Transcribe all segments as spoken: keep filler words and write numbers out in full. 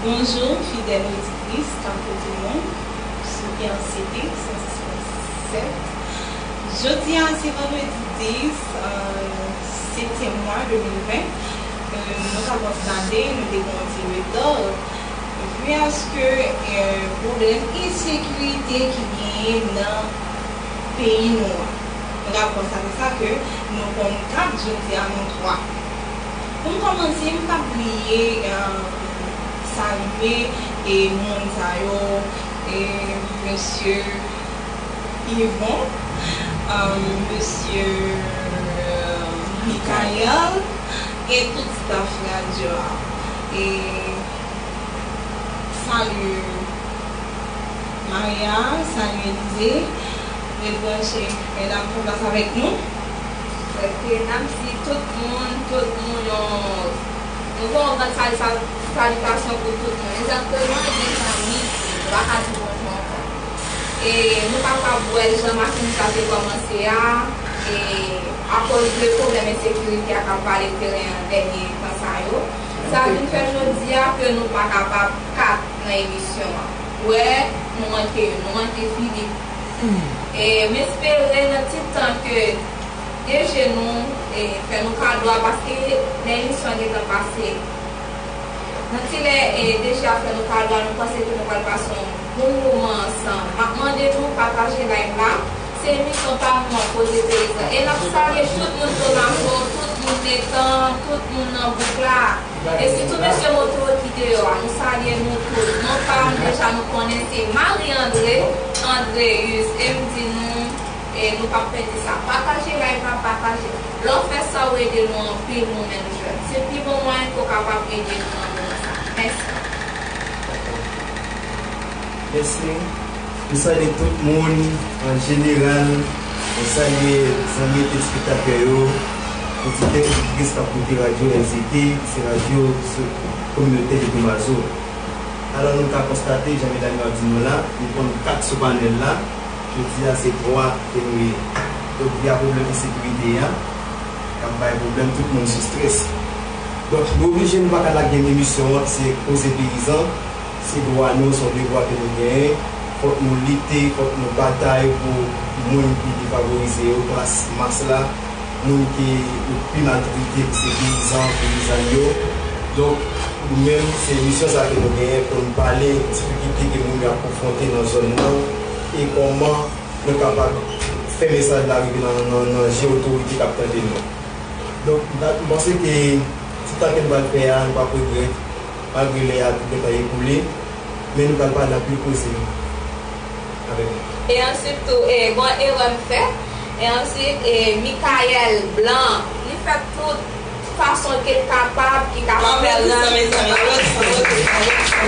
Bonjou, fidèl oditris k ap koute nou sou R C T san dis pwen sèt. Jodi a, se vandredi dis, euh, setyèm mwa de mil ven. Euh, nou ka konstate, nou te gen yon ti reta. Vu à ce que, euh, pwoblèm ensekirite ki genyen nan peyi nou an. Nou ka konstate sa ke nou konn kat, jodi a nou twa. Pou m kòmanse, m p ap bliye, euh, salye, e, moun sa yo, e, mesye Yvon, euh, mesye, euh, Michael, e tout staff radyo a. E salye Maria, salye Elize. Ret branche, medam, fè plas avèk nou. Oke, n ap di tout moun, tout moun, yon, nou fè yon grann sali-, sal-, salitasyon pou tout moun. Egzakteman, mezanmi, nou pa ka di bonjou ankò. E nou kapab wè jan matinn sa te kòmanse a, e akoz de pwoblèm ensekirite a k ap vale teren an dènye tan sa yo. Sa vin fè jodi a ke nou pa kapab kat nan emisyon an. Wè, nou manke youn, nou manke Philippe. E m espere nan ti tan ke D G nou, e, fè nou kado a, paske lè emisyon an gentan pase, nan ti lè, e, D G a fè nou kado a, nou panse ke nou pral pase yon bon moman ansanm. M ap mande nou pataje live la. Se emisyon pa nou an, Koze Peyizan. E n ap salye tout moun Tonaco, tout moun Letan, tout moun nan bouk la. E sitou mesye moto yo ki deyò a, nou salye nou tout. Non pa m deja nou konnen se Marie André, Andréus. E m di nou, e nou p ap pèdi sa. Pataje live la, pataje. Lè w fè sa, w ede nou anpil, nou menm jèn. Se pi bon mwayen ke w kapab ede nou nan moman sa. Mèsi. Mèsi. Nou salye tout moun an jeneral. Nou salye zanmi telespektatè yo, oditè, oditris k ap koute radyo R C T, ki se radyo so-, kominotè de Gwo Mazo. Alò, nou ka konstate, jan medam yo ap di nou la, nou konn kat sou panèl la, jodi a se twa ke nou ye. Donk, via pwoblèm ensekirite a, k ap bay pwoblèm tout moun sou strès. Donk, nou oblije, nou pa ka lage emisyon an, se Koze Peyizan. Se dwa nou, se yon devwa ke nou genyen. Fòk nou lite, fòk nou batay pou moun ki defavorize yo, klas mas la, moun ki yo pi maltrete, ki se peyizan, peyizàn yo. Donk, nou menm, se misyon sa ke nou genyen pou nou pale difikilte ke moun yo ap konfwonte nan zòn nan e kòman nou kapab fè mesaj la rive nan, nan, nan je otorite k ap tande nou. Donk, m ta, m panse ke ti tan ke nou pral fè a, nou p ap regrèt, malgre lè a tout gentan ekoule, men nou pral pale anpil koze avèk nou. E answit tou, e, gon erè m fè. E answit, e, Michael Blanc, li fè tout fason ke l kapab, ki kapab fè rann.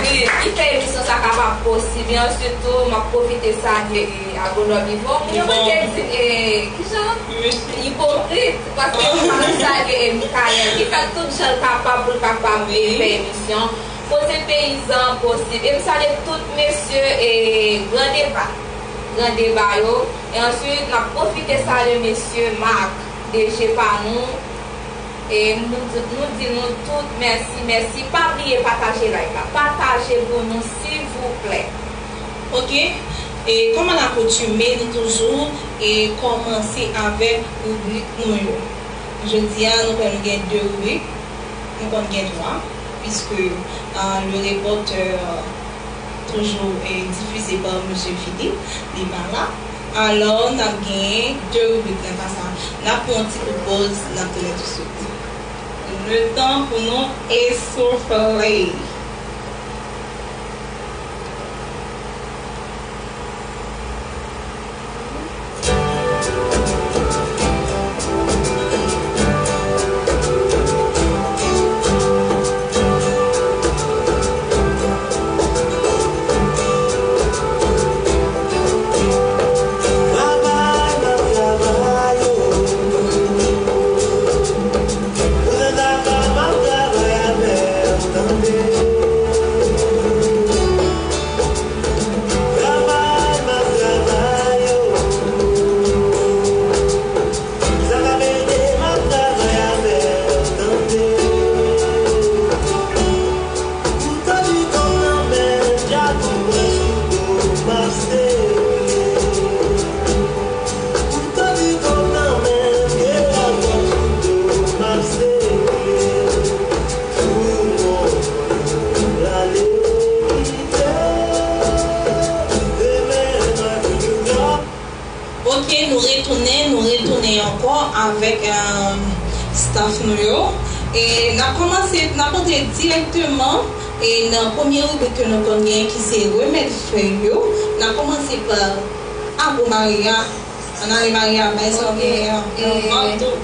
Wi, ki fè emisyon sa kapab posib. E answit tou, m ap pwofite salye, e, Agwonòm Yvon. Mwen te di, e, kijan? Ipokrit, paske m pa salye, e, Michael, ki fè tout jan l kapab pou l kapab fè emisyon Koze Peyizan posib. E m salye tout mesye, e, Gran Deba, Gran Deba yo. E answit, n ap pwofite salye mesye Marc, D G pa nou. E nou, nou di nou tout mèsi, mèsi. Pa bliye pataje live la. Pataje pou nou, silvouplè. Oke. E kòm alakoutime, nou toujou, e, kòmanse avèk ribrik nou yo. Jodi a, nou kwè nou gen de ribrik. Nou konn gen twa, puiske, ah, le reporter, ah, toujou, eh, difize pa mesye Philippe, li pa la. Alò, n ap genyen de ribrik nan ka sa. N ap pran yon ti kout poz, n ap tounen touswit. Letan pou nou esofle. staff nou yo. E n ap kòmanse, n ap antre dirèkteman e nan premye ribrik ke nou konn gen, ki se remèd fèy yo. N ap kòmanse pa Awo Maria. Ann ale Maria, bay sa w genyen an.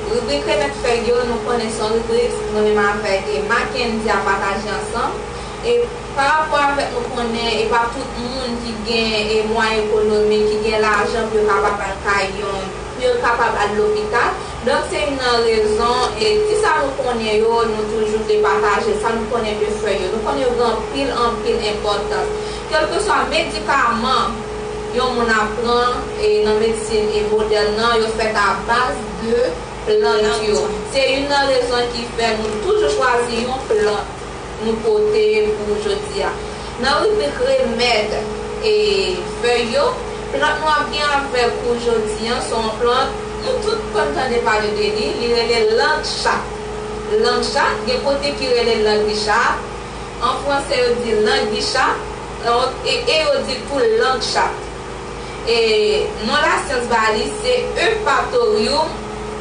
Ribrik remèd fèy yo, nou konnen se yon ribrik mwen menm avèk e Mackendy ap pataje ansanm. E pa rapò avèk nou konnen e pa tout moun ki gen e mwayen ekonomik, ki gen lajan pou yo kapab al kay yon, pou yo kapab al lopital. Donk, se youn nan rezon, e ti sa nou konnen yo, nou toujou vle pataje, sa nou konnen de fèy yo. Nou konnen yo gen anpil, anpil enpòtans. Kèlkeswa medikaman yon moun ap pran e nan medsin e modèn nan, yo fèt a baz de plant yo. Se youn nan rezon ki fè nou toujou chwazi yon plant nou pote pou jodi a. Nan ribrik remèd e fèy yo, plant nou ap gen avèk ou jodi a, se yon plant nou tout konn tande pale de li, li rele lang chat. Lang chat, gen kote ki rele lang chat, an fransè yo di lang chat, e, e yo di tou lang chat. E non lasyans ba li se Eupatorium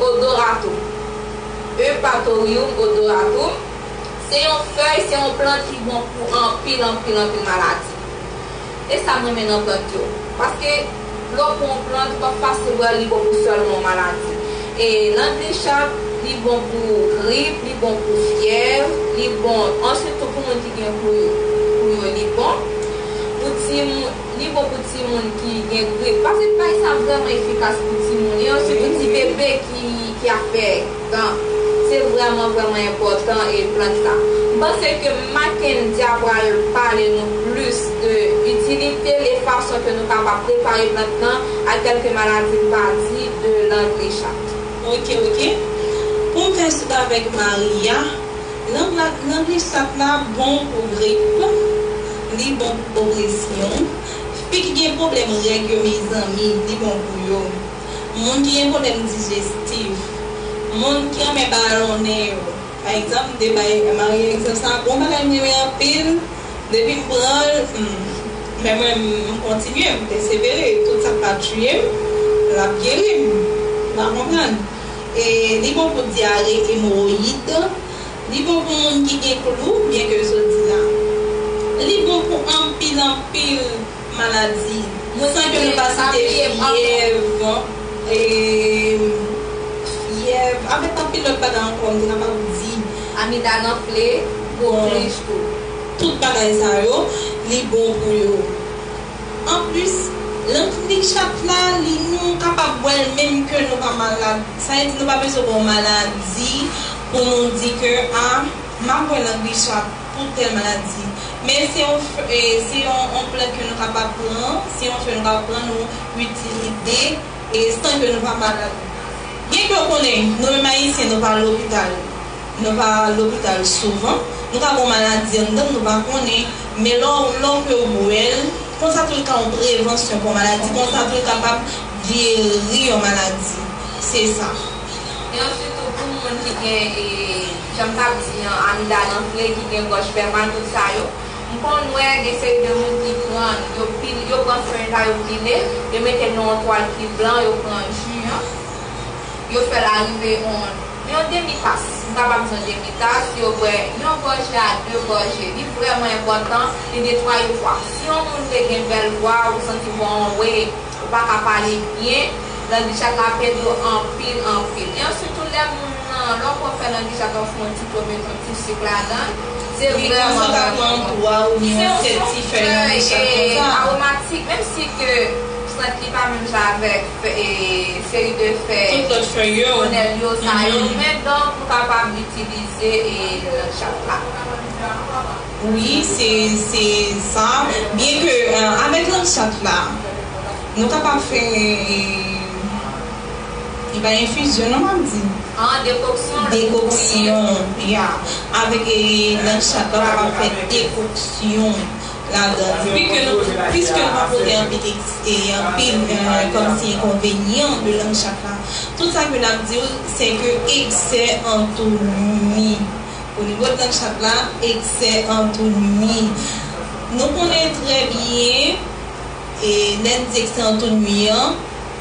odoratum. Eupatorium odoratum, se yon fèy, se yon plant ki bon pou anpil, anpil, anpil maladi. E sa m renmen nan plant yo. Paske lè w pran yon plant, ou p ap fasil wè li bon pou sèlman yon maladi. E lang chat, li bon pou grip, li bon pou fyèv, li bon, answit tou pou moun ki gen klouyo, klouyo li bon. Pou timoun, li bon pou timoun ki gen grip. Paske bagay sa vrèman efikas pou timoun. E answit pou ti bebe ki, ki ap fè tan. Se vrèman, vrèman enpòtan e plant sa. M panse ke Mackendy a pral pale nou plis de itilite, de fason ke nou kapab prepare plant lan ak kèlke maladi l pa di de lang chat. Ok, ok. Pou m fè swiv avèk Maria, lang la, lang chat la bon pou grip, li bon pou opresyon. Fi ki gen pwoblèm règ yo, mezanmi, li bon pou yo. Moun ki gen pwoblèm dijestif, moun ki renmen balonnen yo. Pa egzanp, m te bay Maria egzanp sa, gon bagay m renmen anpil, depi m pran l, hmm, men mwen, m kontinye, m pèsevere, tout sa k pa tiye m, l ap geri m. Ou pa konprann? E li bon pou dyare, emowoyid, li bon pou moun ki gen klou, byen ke yo sot di la. Li bon pou anpil, anpil maladi. San ke nou pa site fyèv, e, fyèv, avèk anpil lòt bagay ankò, m te kapab di. Amidan anfle, gwo klich tou. Tout bagay sa yo, li bon pou yo. Anplis, lang chat la, li, nou kapab bwè l menm ke nou pa malad. Sa vle di nou pa bezwen gen yon maladi pou nou di ke, a, m ap bwè lang chat pou tèl maladi. Men se yon, e, se yon, yon plant ke nou kapab pran, se yon fèy nou kapab pran, nou itilize, e san ke nou pa malad. Byen ke w konnen, nou menm Ayisyen, nou pa lopital. Nou pa lopital souvan. Nou ka gen yon maladi anndan n, nou pa konnen. Men lè w, lè w ke w bwè l, konsa tou l ka yon prevansyon pou yon maladi, konsa tou l kapab geri yon maladi. Se sa. E answit tou, pou moun ki gen, e, jan m t ap di an, amidan anfle, ki gen gòj fè mal, tout sa yo, m konn wè gen seri de moun ki pran, yo pil, yo pran fèy la, yo pile, yo mete l nan yon twal ki blan, yo pran ji an, yo fè l arive yon, yon demi tas. M kapab di yon demi tas, yo bwè yon gòje a de gòje. Li vrèman enpòtan, li netwaye vwa. Si yon moun vle gen bèl vwa, ou santi vwa w anwe, ou pa ka pale byen, lang chat la ap ede w anpil, anpil. E answit tou, lè moun nan, lè w pran fèy lang chat la, ou fè yon ti to, mete yon ti sik ladan l, se vrèman, vrèman bon. Ou ka pran twa oubyen sèt ti fèy lang chat konsa. Se yon fèy, e, awomatik, menm si ke sant li pa menm jan avèk fè-, e, seri de fèy, tout lòt fèy yo, tonnèl yo, sa yo, men donk, nou kapab itilize, e, lang chat la. Wi, se, se sa. Byen ke, e, avèk lang chat la, nou kapab fè, e, e pa enfizyon, non, m ap di. An dekoksyon. Dekoksyon, ya. Avèk, e, lang chat la, w kapab fè dekoksyon ladan. Pi ke nou, piske nou pa pote anpil eks-, e, anpil, e, kòmsi enkonvenyan de lang chat la. Tout sa ke n ap di w, se ke eksè an tou nwi. O nivo de lang chat la, eksè an tou nwi. Nou konnen trè byen, e lè n di eksè an tou nwi an,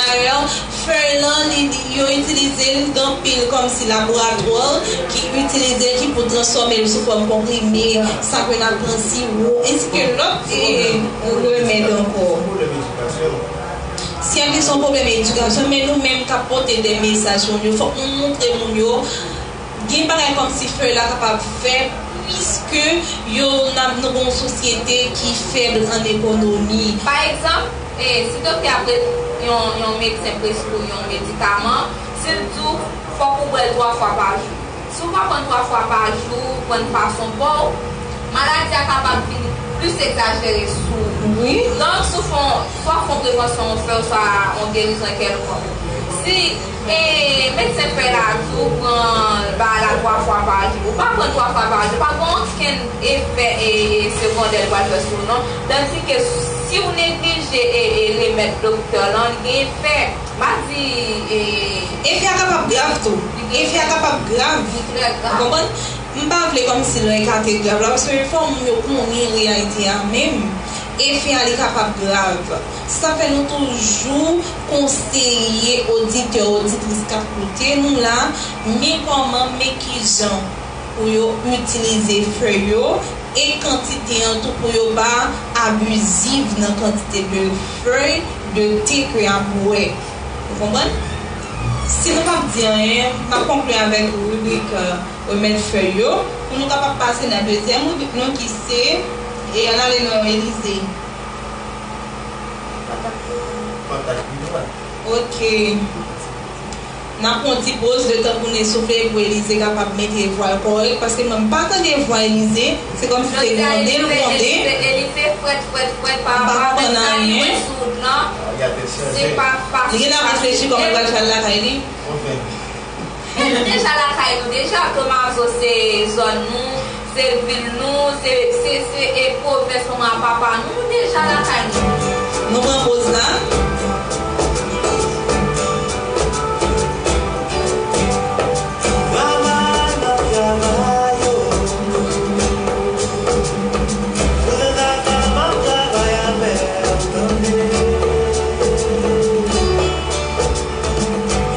Dayè, fèy lan, li, li, yo itilize l anpil kòmsi laboratwa ki itilize l ki pou transfòme l sou fòm konprime, sa ke n ap pran siwo, ensi ke lòt e remèd ankò. Si a gen se yon pwoblèm edikasyon, men nou menm k ap pote de mesaj pou moun yo, fòk nou montre moun yo gen bagay kòmsi fèy la kapab fè, piske yo nan, nou gen yon sosyete ki fèb an ekonomi. Pa egzanp, e, si doktè ap re-, yon, yon medsen preskri w yon medikaman, si l di w fòk ou bwè l twa fwa pa jou. Si w pa pran twa fwa pa jou, pran l fason pa w, maladi a kapab vin plis egzajere sou ou. Wi. Donk, si w fè yon, swa w fè yon prevansyon, w fè, swa yon gerizon kèlkonk. Si, e, medsen fèy la di w pran bagay la twa fwa pa jou, ou pa pran twa fwa pa jou, pa gen okenn efè, e, e, segondè l pral fè sou ou non. Tandiske si w neglije, e, e, remèd doktè lan, li gen efè. M pa di, e, efè a kapab grav tou. Efè a kapab grav. Li trè grav. Ou konprann? M pa vle kòmsi lè ka te grav la, paske fò moun yo konnen reyalite a menm. Efè a li kapab grav. Sa fè nou toujou konseye oditè, oditris k ap koute nou la, men kòman, men kijan pou yo itilize fèy yo, e kantite an tou pou yo pa abiziv nan kantite de fèy de te ke y ap bwè. Ou konprann? Si nou p ap di anyen, m ap konkli avèk ribrik, e, remèd fèy yo, pou nou kapab pase nan dezyèm ribrik nou ki se, e, ann ale nan Elize. Pataj videyo a. Ok. N ap pran yon ti poz, letan pou nou soufle, pou Elize kapab mete vwa l kòrèk, paske mwen m pa tande vwa Elize, se kòmsi se gwonde l gwonde. Elize, Elize frèt, frèt, frèt, pa, pa konprann anyen. Li wè sou wout lan. Se pa fasil. Li genlè ap reflechi kòman l pral fè al lakay li. Nou deja lakay nou deja, Tomazo se zòn nou, se vil nou, se, se, se, e, pwovens manman papa nou, nou deja lakay nou. Nou pran poz la. Travay m ap travay, o. Mwen nan kay m ap travay avè w, tande.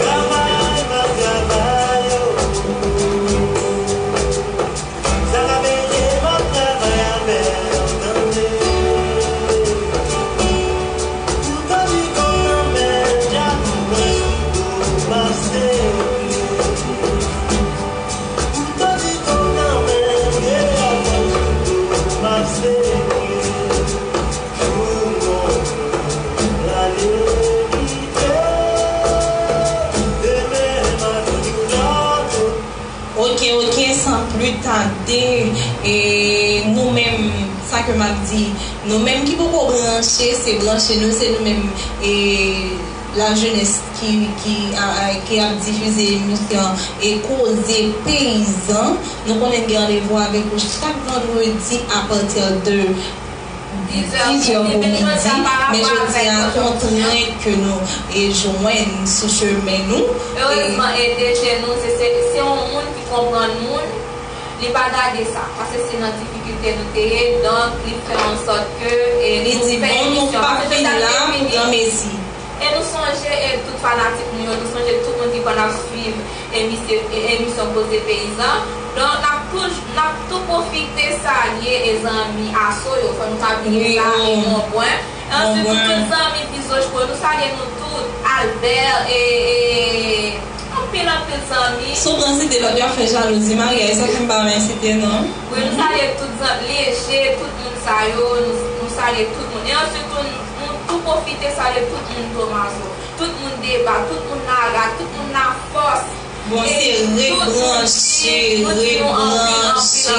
Travay m ap travay, o. Sa k ap ede m ap travay avè w, tande. Gade, e, nou menm, sa ke m ap di, nou menm ki poko branche, se branche nou, se nou menm, e, lajenès ki, ki, a, a, ki ap difize emisyon e Koze Peyizan. Nou konnen n gen randevou avèk ou chak vandredi apati de dizè pou midi, men jodi a, kontrent ke nou e jwenn sou chemen nou. Erezman, e deje nou, se, se, se yon moun ki konprann moun, li pa gade sa, paske se nan difikilte nou te ye, donk li fè an sòt ke, e, nou fè emisyon, paske nou t ap vin fini. E nou sonje, e tout fanatik nou yo, nou sonje tout moun ki konn ap swiv emisyon, e, emisyon Koze Peyizan. Donk, n ap touj-, n ap tou pwofite salye e zanmi Aso yo, fò nou ka vin sa e Bonbwen. E ansuit, pou tout zanmi Pizo Chko, nou salye nou tout, Albert, e, e, anpil, anpil zanmi. Si w pran site lòt, y ap fè jalouzi, Maria, e sa ki m pa renmen site, non. Wi, nou salye tout zanmi, Leje, tout moun sa yo, nou, nou salye tout moun. E ansuit, nou, nou tou pwofite salye tout moun Tomazo, tout moun Deba, tout moun Larak, tout moun Lafòs. Bon, se rebranche, rebranche.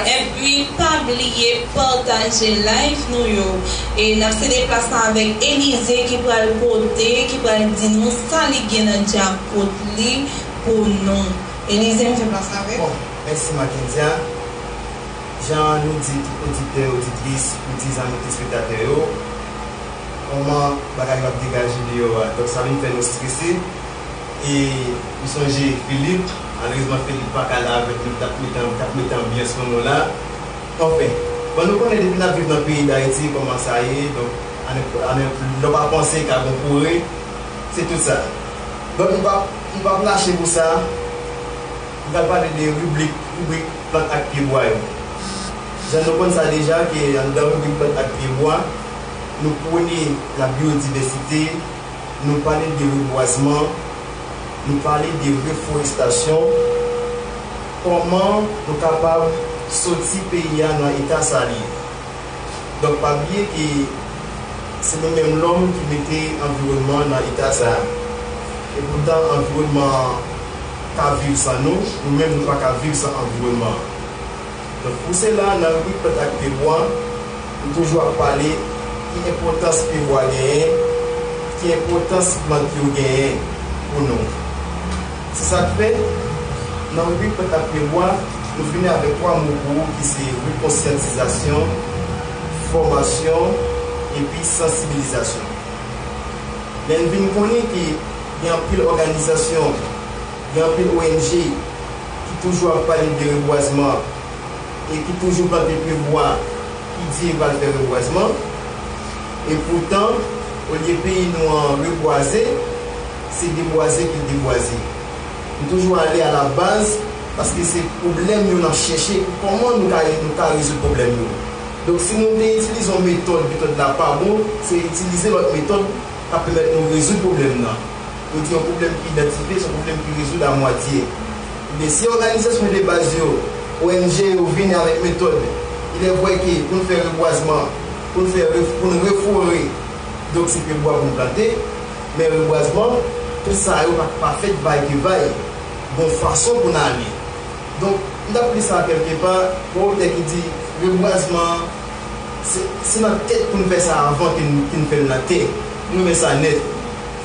Epi, pa bliye pataje live nou yo. E n ap sede plas la avèk Elize ki pral pote, ki pral di nou sa li gen nan djapot li pou nou. Elize, m fè plas la avè w. Bon, mèsi Makendia. Jan nou di tout oditè, oditris, nou di zanmi telespektatè yo, kòman bagay yo ap degaje deyò a. Donk, sa vin fè nou strese. E m sonje Philippe, malerezman Philippe pa ka la avèk nou, k ap mete, k ap mete anbyans pou nou la. Anfen, bon, nou konnen depi n ap viv nan peyi Dayiti, kòman sa ye, donk, ann, ann, lè w pa panse, ka gon kouri, se tout sa. Donk, m p ap, m p ap lache pou sa, m pral pale de ribrik, ribrik plant ak pyebwa yo. Jan nou konn sa deja, ke anndan ribrik plant ak pyebwa, nou pwone labyodivèsite, nou pale de rebwazman, nou pale de reforestasyon, kòman nou kapab soti peyi a nan eta sa li ye. Donk, pa bliye ke se nou menm lòm ki mete anviwònman an nan eta sa a. Epoutan, anviwònman an ka viv san nou, nou menm nou pa ka viv san anviwònman an. Donk, pou sela, nan ribrik plant ak pyebwa, nou toujou ap pale ki enpòtans pyebwa genyen, ki enpòtans plant yo genyen pou nou. Se sa k fè, nan ribrik plant ak pyebwa, nou vini avèk twa mo pou ou ki se rekonsyantizasyon, fòmasyon, epi sansibilizasyon. Lè n vin konnen ke gen anpil òganizasyon, gen anpil O N G ki toujou ap pale de rebwazman, e ki toujou plante pyebwa, ki di yo pral fè rebwazman. Epoutan, olye peyi nou an rebwaze, se debwaze ki l debwaze. Nou toujou ale a la baz, paske se pwoblèm yo n ap chèche, kòman nou ka, nou ka rezoud pwoblèm yo. Donk, si nou te itilize yon metòd, metòd la pa bon, se itilize lòt metòd k ap pèmèt nou rezoud pwoblèm nan. Yo di yon pwoblèm ki idantifye, se yon pwoblèm ki rezoud a mwatye. Ebyen, si òganizasyon de baz yo, O N G yo vini avèk metòd, il est vrai ke pou n fè rebwazman, pou n fè ref-, pou n refore, donk se pyebwa pou n plante, men rebwazman, tout sa yo pa, pa fèt bay ke bay, gon fason pou n ale. Donk, m t ap li sa kèlkepa, gon otè ki di, rebwazman, se, se nan tèt pou n fè sa avan ke n, ke n fè l nan tè. M renmen sa nèt.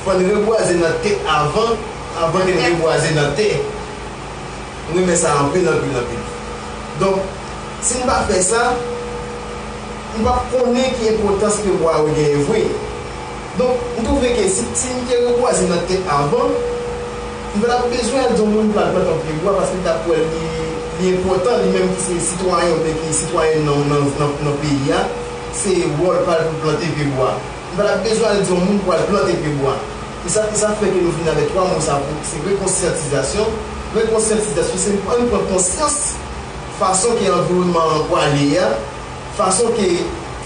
Fò n rebwaze nan tèt avan, avan ke n rebwaze nan tè. M renmen sa anpil, anpil, anpil. Donk, si n pa fè sa, nou p ap konnen ki enpòtans pyebwa yo genyen vre. Donk, m twouve ke si, si n te rebwaze nan tè avan, nou pa t ap bezwen al di yon moun pou l al plante yon pyebwa, paske l t ap wè li, li enpòtan, li menm ki se sitwayen oubyen ki sitwayèn nan, nan, nan, nan peyi a, se wòl pa l pou l plante pyebwa. Nou pa t ap bezwen al di yon moun pou al plante pyebwa. E sa, e sa fè ke nou vin avèk twa mo sa pou, se rekonsyantizasyon. Rekonsyantizasyon, se ann pran konsyans fason ke anviwònman an pwale a, fason ke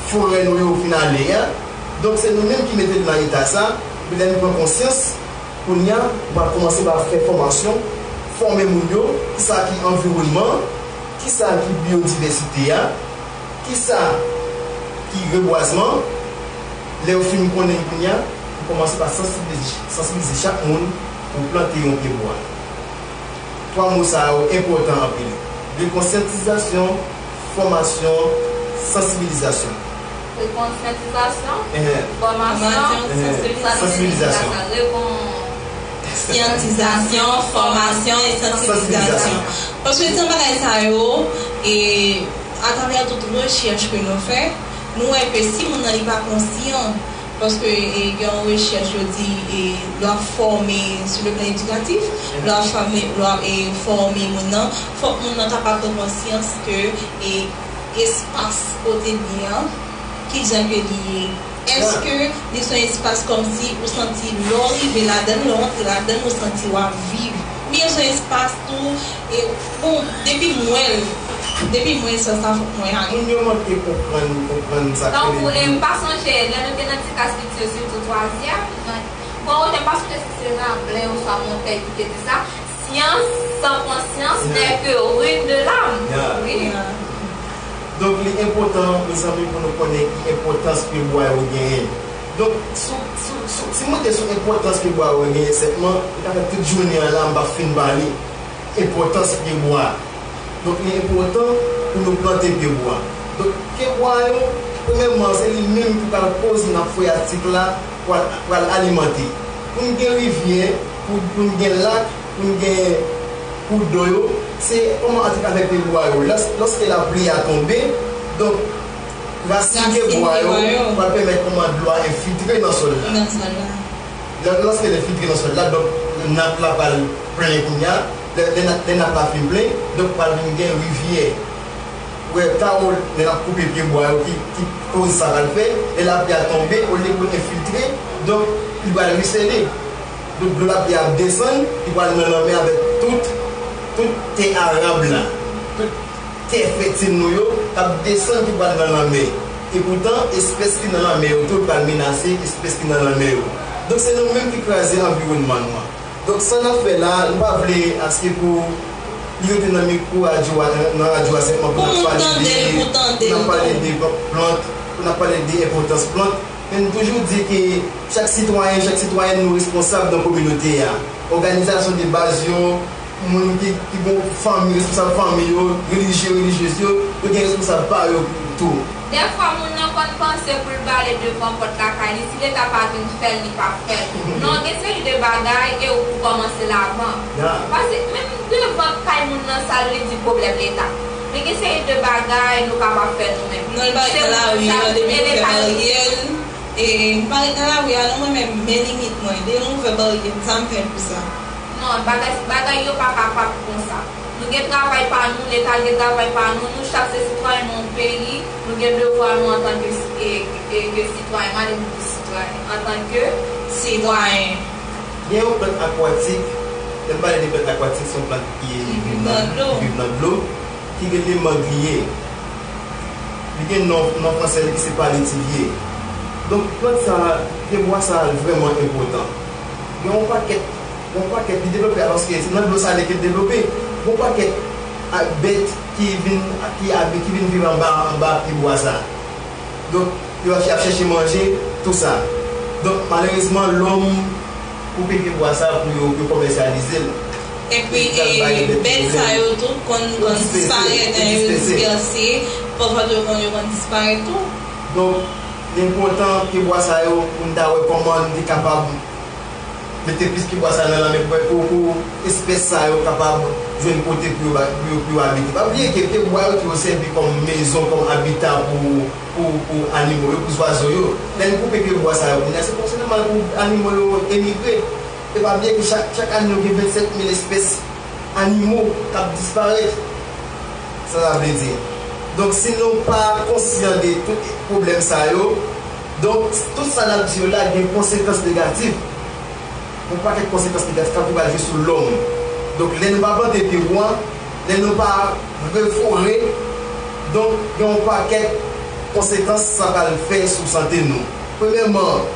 forè nou yo fin ale a. Donk, se nou menm ki mete l nan eta sa. Epi lè n pran konsyans, kounye a, nou pral kòmanse pa fè fòmasyon, fòme moun yo, kisa ki anviwònman, kisa ki byodivèsite a, kisa ki rebwazman. Lè yo fin konnen l kounye a, nou kòmanse pa sansibilize, sansibilize chak moun pou plante yon pye bwa. Twa mo sa yo enpòtan anpil. Rekonsyantizasyon, fòmasyon, sansibilizasyon. Rekonsyantizasyon, fòmasyon, sansibilizasyon. Rekonsyantizasyon, fòmasyon e sansibilizasyon. Paske san bagay sa yo, e atravè tout rechèch ke nou fè, nou wè ke si moun nan li pa konsyan, paske e, gen yon rechèch yo di e, lè w ap fòme sou le plan edikatif, lè w ap fòme, lè w ap e, fòme moun nan, fòk moun nan kapab pran konsyans ke e, espas kote l ye an, kijan ke li ye. Èske li se yon espas kòmsi ou santi lè w rive ladan l, lè w antre ladan l, ou santi w ap viv? Oubyen se yon espas tou, e, bon, depi m wè l, depi m wè espas la, fòk mwen ale. Moun yo manke konprann, konprann sa k rele. Tankou, e, m pa sonje, lè nou te nan ti klas piti yo, sitou twazyèm, bon, m pa sonje si se Rablen oswa Montaigne ki te di sa, science sans conscience n'est que ruine de l'âme. Wi. Donk, li enpòtan, mezanmi, pou nou konnen ki enpòtans pyebwa yo genyen. Donk, sou, sou, sou, si m monte sou enpòtans pyebwa yo genyen, sèlman, m ka fè tout jounen an la, m p ap fin pale. Enpòtans pyebwa. Donk, li enpòtan pou nou plante pyebwa. Donk, pyebwa yo, premyèman, se li menm ki pral koz nan freyatik la, pral, pral alimante. Pou n gen rivyè, pou, pou n gen lak, pou n gen kout dlo yo, se kòman antre avèk pyebwa yo. Lòs-, lòske lapli a tonbe, donk, rasin pyebwa yo pral pèmèt kòman dlo a enfiltre nan sòl la. Nan sòl la. Lè, lòske l enfiltre nan sòl la, donk, nap la pral plen kounye a. Lè, lè nap, lè nap la fin plen, donk, pral vin gen rivyè. Ou wè, kawo, lè n ap koupe pyebwa yo ki, ki koz sa pral fè, lè lapli a tonbe, olye pou l enfiltre, donk, li pral risele. Donk, dlo lapli a ap desann, li pral nan lanmè avèk tout, tout tè arab la, tout tè fètil nou yo, k ap desann, ki pral nan lanmè. Epoutan, espès ki nan lanmè yo tou pral menase espès ki nan lanmè yo. Donk, se nou menm ki kraze anviwònman nou an. Donk, sa n ap fè la, nou pa vle aske pou li rete nan mikwo radyo a, nan radyo a sèlman pou n ap pale de, pou n ap pale de plant, pou n ap pale de enpòtans plant. Men nou toujou di ke chak sitwayen, chak sitwayèn nou responsab nan kominote a. Òganizasyon de baz yo, moun ki, ki gon fanmi, responsab fanmi yo, relijye, relijyez yo, yo gen responsab pa yo tou. Dèfwa, moun nan konn panse pou l bale devan pòt lakay li, si Leta pa vin fè l, li p ap fè l. Non, gen seri de bagay, e ou pou kòmanse l avan. Paske menm devan kay moun nan, sa l li di pwoblèm Leta. Men gen seri de bagay nou kapab fè nou menm. Non, l pa ret nan lari an, depi nou fè baryè l. E m pa ret nan lari a non, mwen menm, men limit mwen. Depi m ouvè baryè m, sa m fè pou sa? Non, bagay, bagay yo pa kapab konsa. Nou gen travay pa nou, Leta gen travay pa nou, nou chak se sitwayen nan yon peyi, nou gen devwa nou antanke si-, e, e, ke sitwayen, m ale m di sitwayen, antanke sitwayen. Gen yon plant akwatik, lè m pale de plant akwatik, se yon plant ki viv nan dlo, ki viv nan dlo, ki rele mangliye. Li gen non, non fransè li ki se paletivyè. Donk, plant sa, pyebwa sa vrèman enpòtan. Gen yon pakèt, gen yon pakèt, li devlope alòske se nan dlo sale ke l devlope. Gen yon pakèt a, bèt ki vin, ki abi-, ki vin viv anba, anba pyebwa sa. Donk, yo ap, ap chèche manje, tou sa. Donk, malerezman, lòm koupe pyebwa sa pou yo, yo kòmèsyalize l. Epi, e, bèt sa yo tou konn, konn disparèt, e, yo dispèse. Pafwa tou yo konn, yo konn disparèt tou. Donk, li enpòtan pyebwa sa yo pou n ta wè kòman n te kapab mete plis pyebwa sa nan lanmè pou, pou, pou espès sa yo kapab jwenn kote pou yo, pou yo, pou yo abite. Pa bliye ke pyebwa yo tou yo sèvi kòm mezon, kòm abita pou, pou, pou animo yo, pou zwazo yo. Lè n koupe pyebwa sa yo, kounye a, se konsa nòmal pou animo yo emigre. E pa bliye ke chak, chak ane, nou gen vennsèt mil espès animo k ap disparèt. Sa sa vle di? Donk, si nou pa konsyan de tout pwoblèm sa yo, donk, tout sa n ap di yo la gen konsekans negatif. Yon pakèt konsekans negatif k ap pral jwe sou lòm. Donk, lè nou pa plante pyebwa, lè nou pa refore, donk, gen yon pakèt konsekans sa pral fè sou sante nou. Premyèman,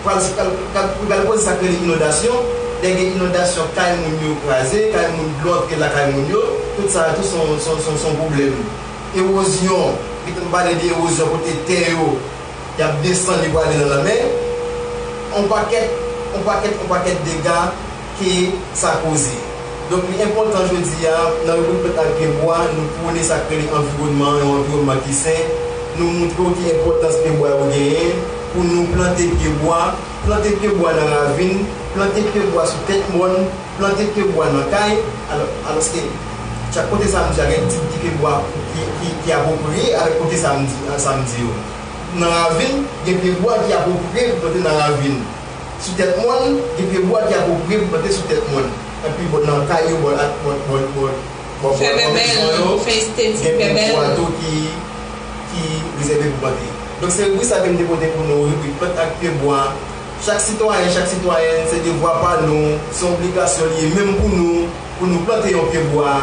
pral, pral, pral, pral koze sa k rele inondasyon. Lè gen inondasyon, kay moun yo kraze, kay moun, dlo antre lakay moun yo, tout sa tou se yon, se yon, se yon, se yon pwoblèm. Ewozyon, m pale de ewozyon kote tè yo, y ap desann, yo prale nan lanmè. On pakèt, on pakèt, on pakèt dega ke sa koze. Donk, li enpòtan jodi a, nan ribrik Plant ak Pyebwa, nou pwone sa k rele anviwònman an, yon anviwònman ki sen. Nou montre w ki enpòtans pyebwa yo genyen pou nou plante pyebwa, plante pyebwa nan ravin, plante pyebwa sou tèt mòn, plante pyebwa nan kay. Alò, alòske chak kote sa m di a, gen tip de pyebwa ki, ki, ki apwopriye avèk kote sa m di, sa m di yo. Nan ravin, gen pyebwa ki apwopriye pou plante nan ravin. Sou tèt mòn, gen pyebwa ki apwopriye pou plante sou tèt mòn. Epi bò nan kay yo, bò, bò, bò, bò, bò, bò, bò mezon yo, gen pyebwa tou ki, ki rezève pou plante. Donk, se ribrik sa ke m te pote pou nou, ribrik plant ak pyebwa. Chak sitwayen, chak sitwayèn, se devwa pa nou, se yon obligasyon li ye, menm pou nou, pou nou plante yon pyebwa.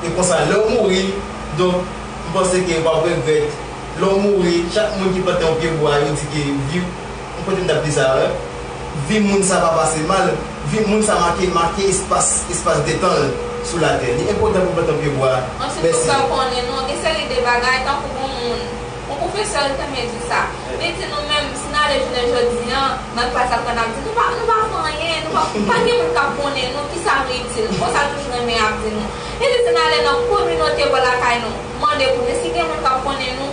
E konsa, lè w mouri, donk, m panse ke w p ap regrèt. Lè w mouri, chak moun ki plante yon pyebwa, yo di ke vi, m kote m t ap di sa, wi. Vi moun sa pa pase mal, vi moun sa make, make espas, espas detan l sou latè. Li enpòtan pou plante yon pyebwa. Ansuit, nou fè konnen nou gen seri de bagay, tankou bon moun, yon pwofesè, li te renmen di sa. Li di nou menm, si n ale jounen jodi a, nan klas la, n ap di, nou pa, nou pa fè anyen, nou pa, pa gen moun k ap konnen nou, ki sa nou itil. Konsa l toujou renmen ap di nou. Li di, si n ale nan kominote bò lakay nou, mande konnen si gen moun k ap konnen nou.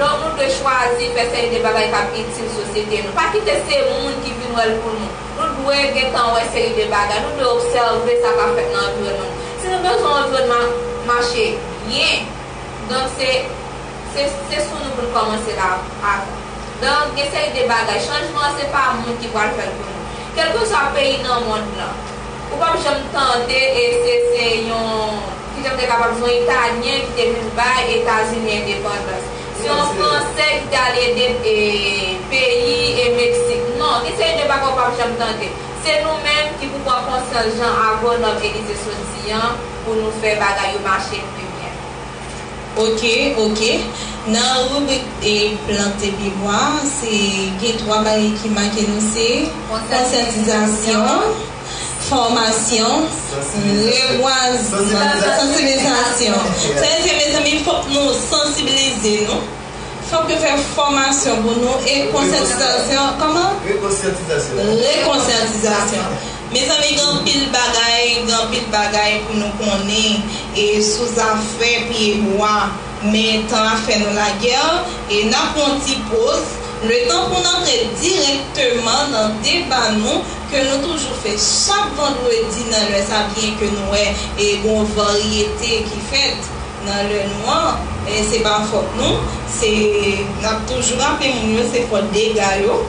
Donk, nou dwe chwazi fè seri de bagay k ap itil sosyete nou. Pa kite se moun ki vin wè l pou nou. Nou dwe gentan wè seri de bagay. Nou dwe obsève sa k ap fèt nan anviwònman nou. Si nou bezwen anviwònman mache byen, donk se, se, se sou nou pou n kòmanse la avan. Donk, gen seri de bagay. Chanjman an, se pa moun ki pral fè l pou nou. Kèlkeswa peyi nan mond lan, ou p ap janm tande, e se, se yon, kijan m te kapab di, yon Italyen ki te vin bay Etazini endepandans. Se yon Franse ki te al ede, e, peyi, e, Meksik. Non, gen seri de bagay ou p ap janm tande. Se nou menm ki pou pran konsyans, jan Agwonòm Elize sot di an, pou nou fè bagay yo mache pi byen. Ok, ok. Nan ribrik, e, plante pyebwa, se gen twa bagay ki make nou, se konsyantizasyon, fòmasyon, rebwazman, sansibilizasyon. Sa vle di, mezanmi, fòk nou sansibilize nou. Fòk yo fè fòmasyon pou nou e konsyantizasyon. Kòman? Rekonsyantizasyon. Rekonsyantizasyon. Mezanmi, gen anpil bagay, gen anpil bagay pou nou konnen, e sou zafè pyebwa, men tan ap fè nou lagè, e n ap pran yon ti poz. Letan pou n antre dirèkteman nan deba nou, ke nou toujou fè chak vandredi nan lè sa, byen ke nou wè, e gen yon varyete ki fèt nan lè nou an, e se pa fòt nou, se, n ap toujou raple moun yo, se fòt dega yo,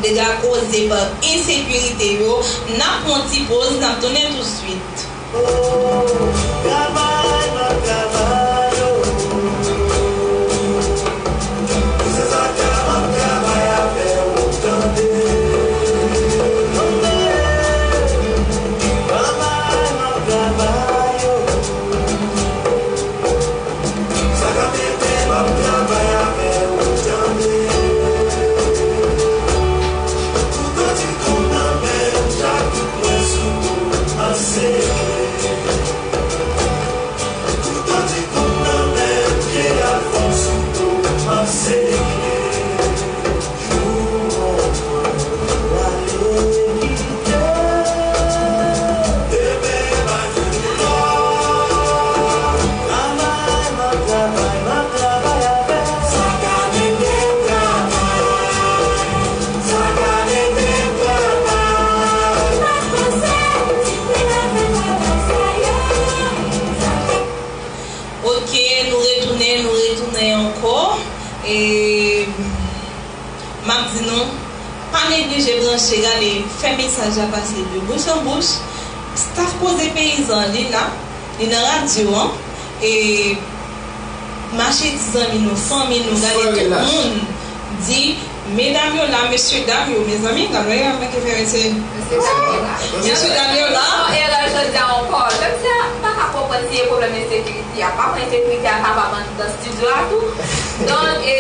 dega koze pa ensekirite yo. N ap pran ti poz, n ap tounen tousuit. Travay, m ap travay, oh. Se sa k ap travay avè w, tande. Travay, m ap travay, oh. Sa k ap ede m ap travay avè w, tande. Kouto ti kou nan men m, chak kout mwen sou kou ap sere. Kouto ti kou nan men m, pye a fon sou kou ap sere. Ok, nou retounen, nou retounen ankò. E, m ap di nou, pa neglije branche, gade, fè mesaj la pase de bouch an bouch. Staff Koze Peyizan, li la, li nan radyo an. E, mache ti zanmi nou, fanmi nou, gade tout moun di, medam yo la, mesye dam yo, mezanmi, gade yon bagay ki fè mesye. Mesye dam yo la. Mesye dam yo la. Yon erè jodi a ankò. Menm si m pa ka konprann si e pwoblèm ensekirite a. Pafwa ensekirite a kapab anndan estidyo a tou. Donk, e,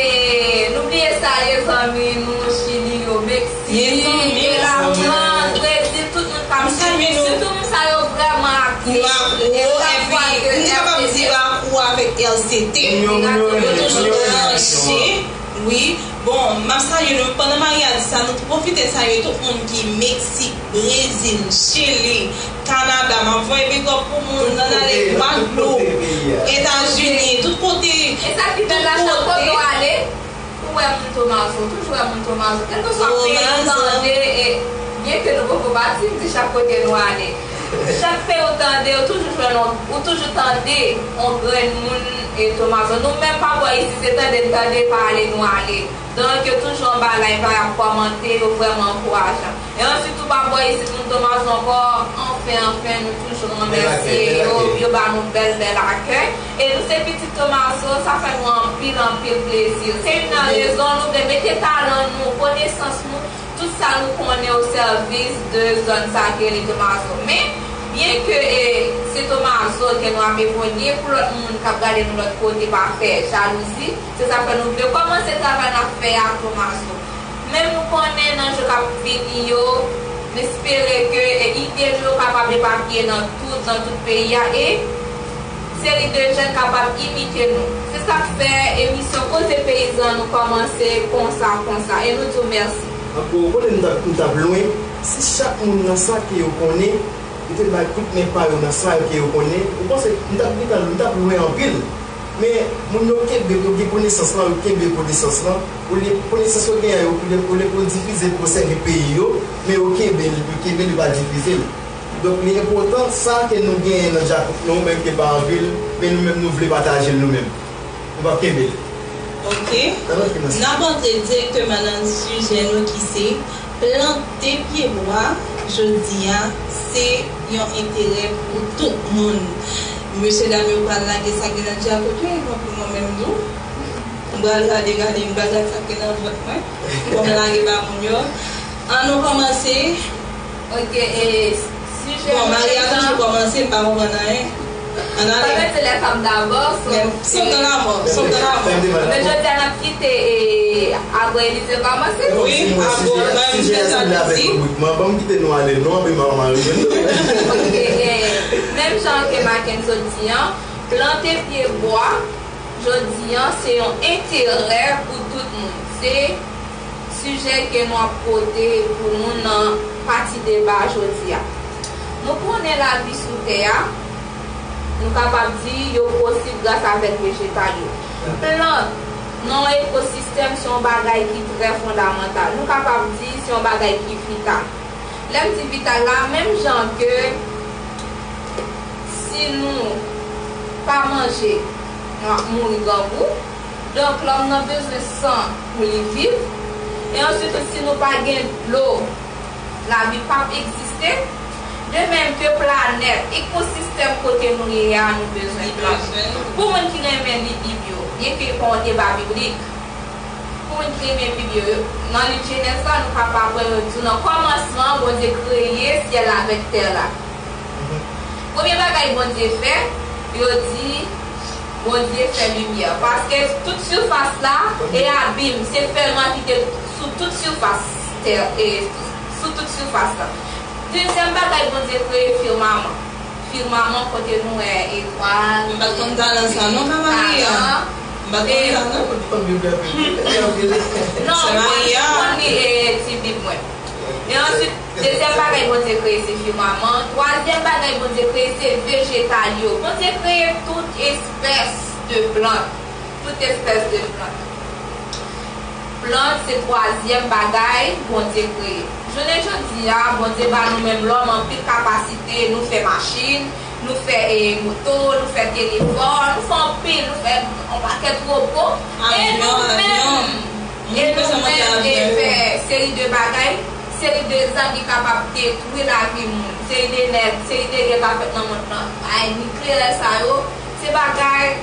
nou bliye salye zanmi nou Chili yo, Meksik, Mezanmi, e Lafrans, Brezil, tout moun k ap swiv. Sitou moun sa yo vrèman aktif. Nou akwou, epi, nou kapab di akwou avèk R C T. Yo toujou branche. Wi, bon, m ap salye nou. Pandan Maria di sa, nou pwofite salye tout moun ki Meksik, Brezil, Chili, Kanada. M ap voye big up pou moun nan ale Gwadloup, Etazini, tout kote. E sa ki fè la, chak kote w ale, ou wè moun Tomazo, ou toujou wè moun Tomazo. Kèlkeswa peyi ou tande, e byen ke nou poko pati, m di chak kote nou ale. Chak peyi ou tande, ou toujou jwenn yon, ou toujou tande yon grenn moun e Tomazo. Nou menm pa bò isi, se tande n tande, pa ale nou ale. Donk, yo toujou anba live la, y ap kòmante, yo vrèman ankourajan. E answit, tou pa bò isi, moun Tomazo ankò, anfen, anfen, nou toujou remèsye yo, yo ba nou bèl, bèl akèy. E nou se pitit Tomazo, sa fè nou anpil, anpil plezi. Se youn nan rezon nou vle mete talan nou, konesans nou, tout sa nou konnen o sèvis de zòn sa ki rele Tomazo. Men, byen ke e, se Tomazo ke nou ap evolye, pou lòt moun k ap gade nou lòt kote pa fè jalouzi, se sa fè nou vle kòmanse travay n ap fè a Tomazo. Men nou konnen nan jou k ap vini yo, n espere ke e, ide nou yo kapab epapiye nan tout, nan tout peyi a e seri de jèn kapab imite nou. Se sa k fè emisyon Koze Peyizan nou kòmanse konsa, konsa. E nou di w mèsi. Ankò, ou konnen nou t ap, nou t ap lwen. Si chak moun nan sa ke yo konnen, yo te bay kout men pa yo nan sa yo ke yo konnen, ou panse nou t ap gentan, nou t ap lwen anpil. Men, moun yo kenbe, yo gen konesans lan, yo kenbe konesans lan. Olye konesans yo genyen, yo, olye, olye pou yo divize l pou yo sèvi peyi yo, men yo kenbe l, yo kenbe l, yo pa divize l. Donk, li enpòtan, sa ke nou genyen nan djakout nou, menm ke pa anpil, men nou menm nou vle pataje l nou menm. Nou p ap kenbe l. Ok. N ap antre nan sa. N ap antre dirèkteman nan sijè nou ki se plante pyebwa, jodi a, se yon enterè pou tout moun. Mesye dam yo pral lage sa gen nan djakout yo, epi pou mwen menm tou. M pral gade, gade, m pral gade sa gen nan vant mwen. Pou m lage ba moun yo. An nou kòmanse. Ok, e sijè Bon, nou Maria deja toujou kòmanse, m pa konprann anyen. Ann ale. Sa vle di les femmes d'abord, so Men, sòt nan lamò, sòt nan lamò. Men jodi a n ap kite e, Agro Elize kòmanse. Wi, Agro, mwen menm m fè sa piti. Ban m kite nou ale, non, anben m ap mare jwenn nou. Ok, e, menm jan ke Mackenzo di an, plante pyebwa, jodi an, se yon enterè pou tout moun. Se sijè ke nou ap pote pou nou nan pati deba jodi a. Nou konnen lavi sou tè a, nou kapab di yo posib gras avèk vejetal yo. Plant nan yon ekosistèm se yon bagay ki trè fondamantal. Nou kapab di se yon bagay ki vital. Lè m di vital la, menm jan ke si nou pa manje, nou ap mouri grangou. Donk, lòm nan bezwen san pou li viv. E answit tou, si nou pa gen dlo, lavi p ap egziste. De menm ke planèt, ekosistèm kote nou ye a, nou bezwen plant. Pou moun ki renmen li Bib yo, byen ke pa yon deba biblik, pou moun ki renmen Bib yo, yo, nan liv Jenèz la, nou kapab wè yo di w nan kòmansman, Bondye kreye syèl la avèk tè la. Premye bagay Bondye fè, yo di, Bondye fè limyè. Paske tout sifas la e abim, se fènwa ki te sou tout sifas tè, e sou tout sifas la. Dezyèm bagay Bondye kreye fimaman. Fimaman kote nou wè etwal. M pa t konn talan sa non, Mama Maria. M pa t konn talan. Non, mwen konn li e ti Bib mwen. E answit, dezyèm bagay Bondye kreye se fimaman. Twazyèm bagay Bondye kreye se vejetal yo. Bondye kreye tout espès de plant. Tout espès de plant. Plant se twazyèm bagay Bondye kreye. Jounen jodi a, Bondye ba nou menm lòm anpil kapasite, nou fè machin, nou fè e, moto, nou fè telefòn, nou fè anpil, nou fè yon pakèt wopo. E nou menm, e nou menm e fè seri de bagay, seri de zam ki kapab detwi lavi moun, seri de nèg, seri de gè k ap fèt nan mond lan. Ay, nikleyè sa yo, se bagay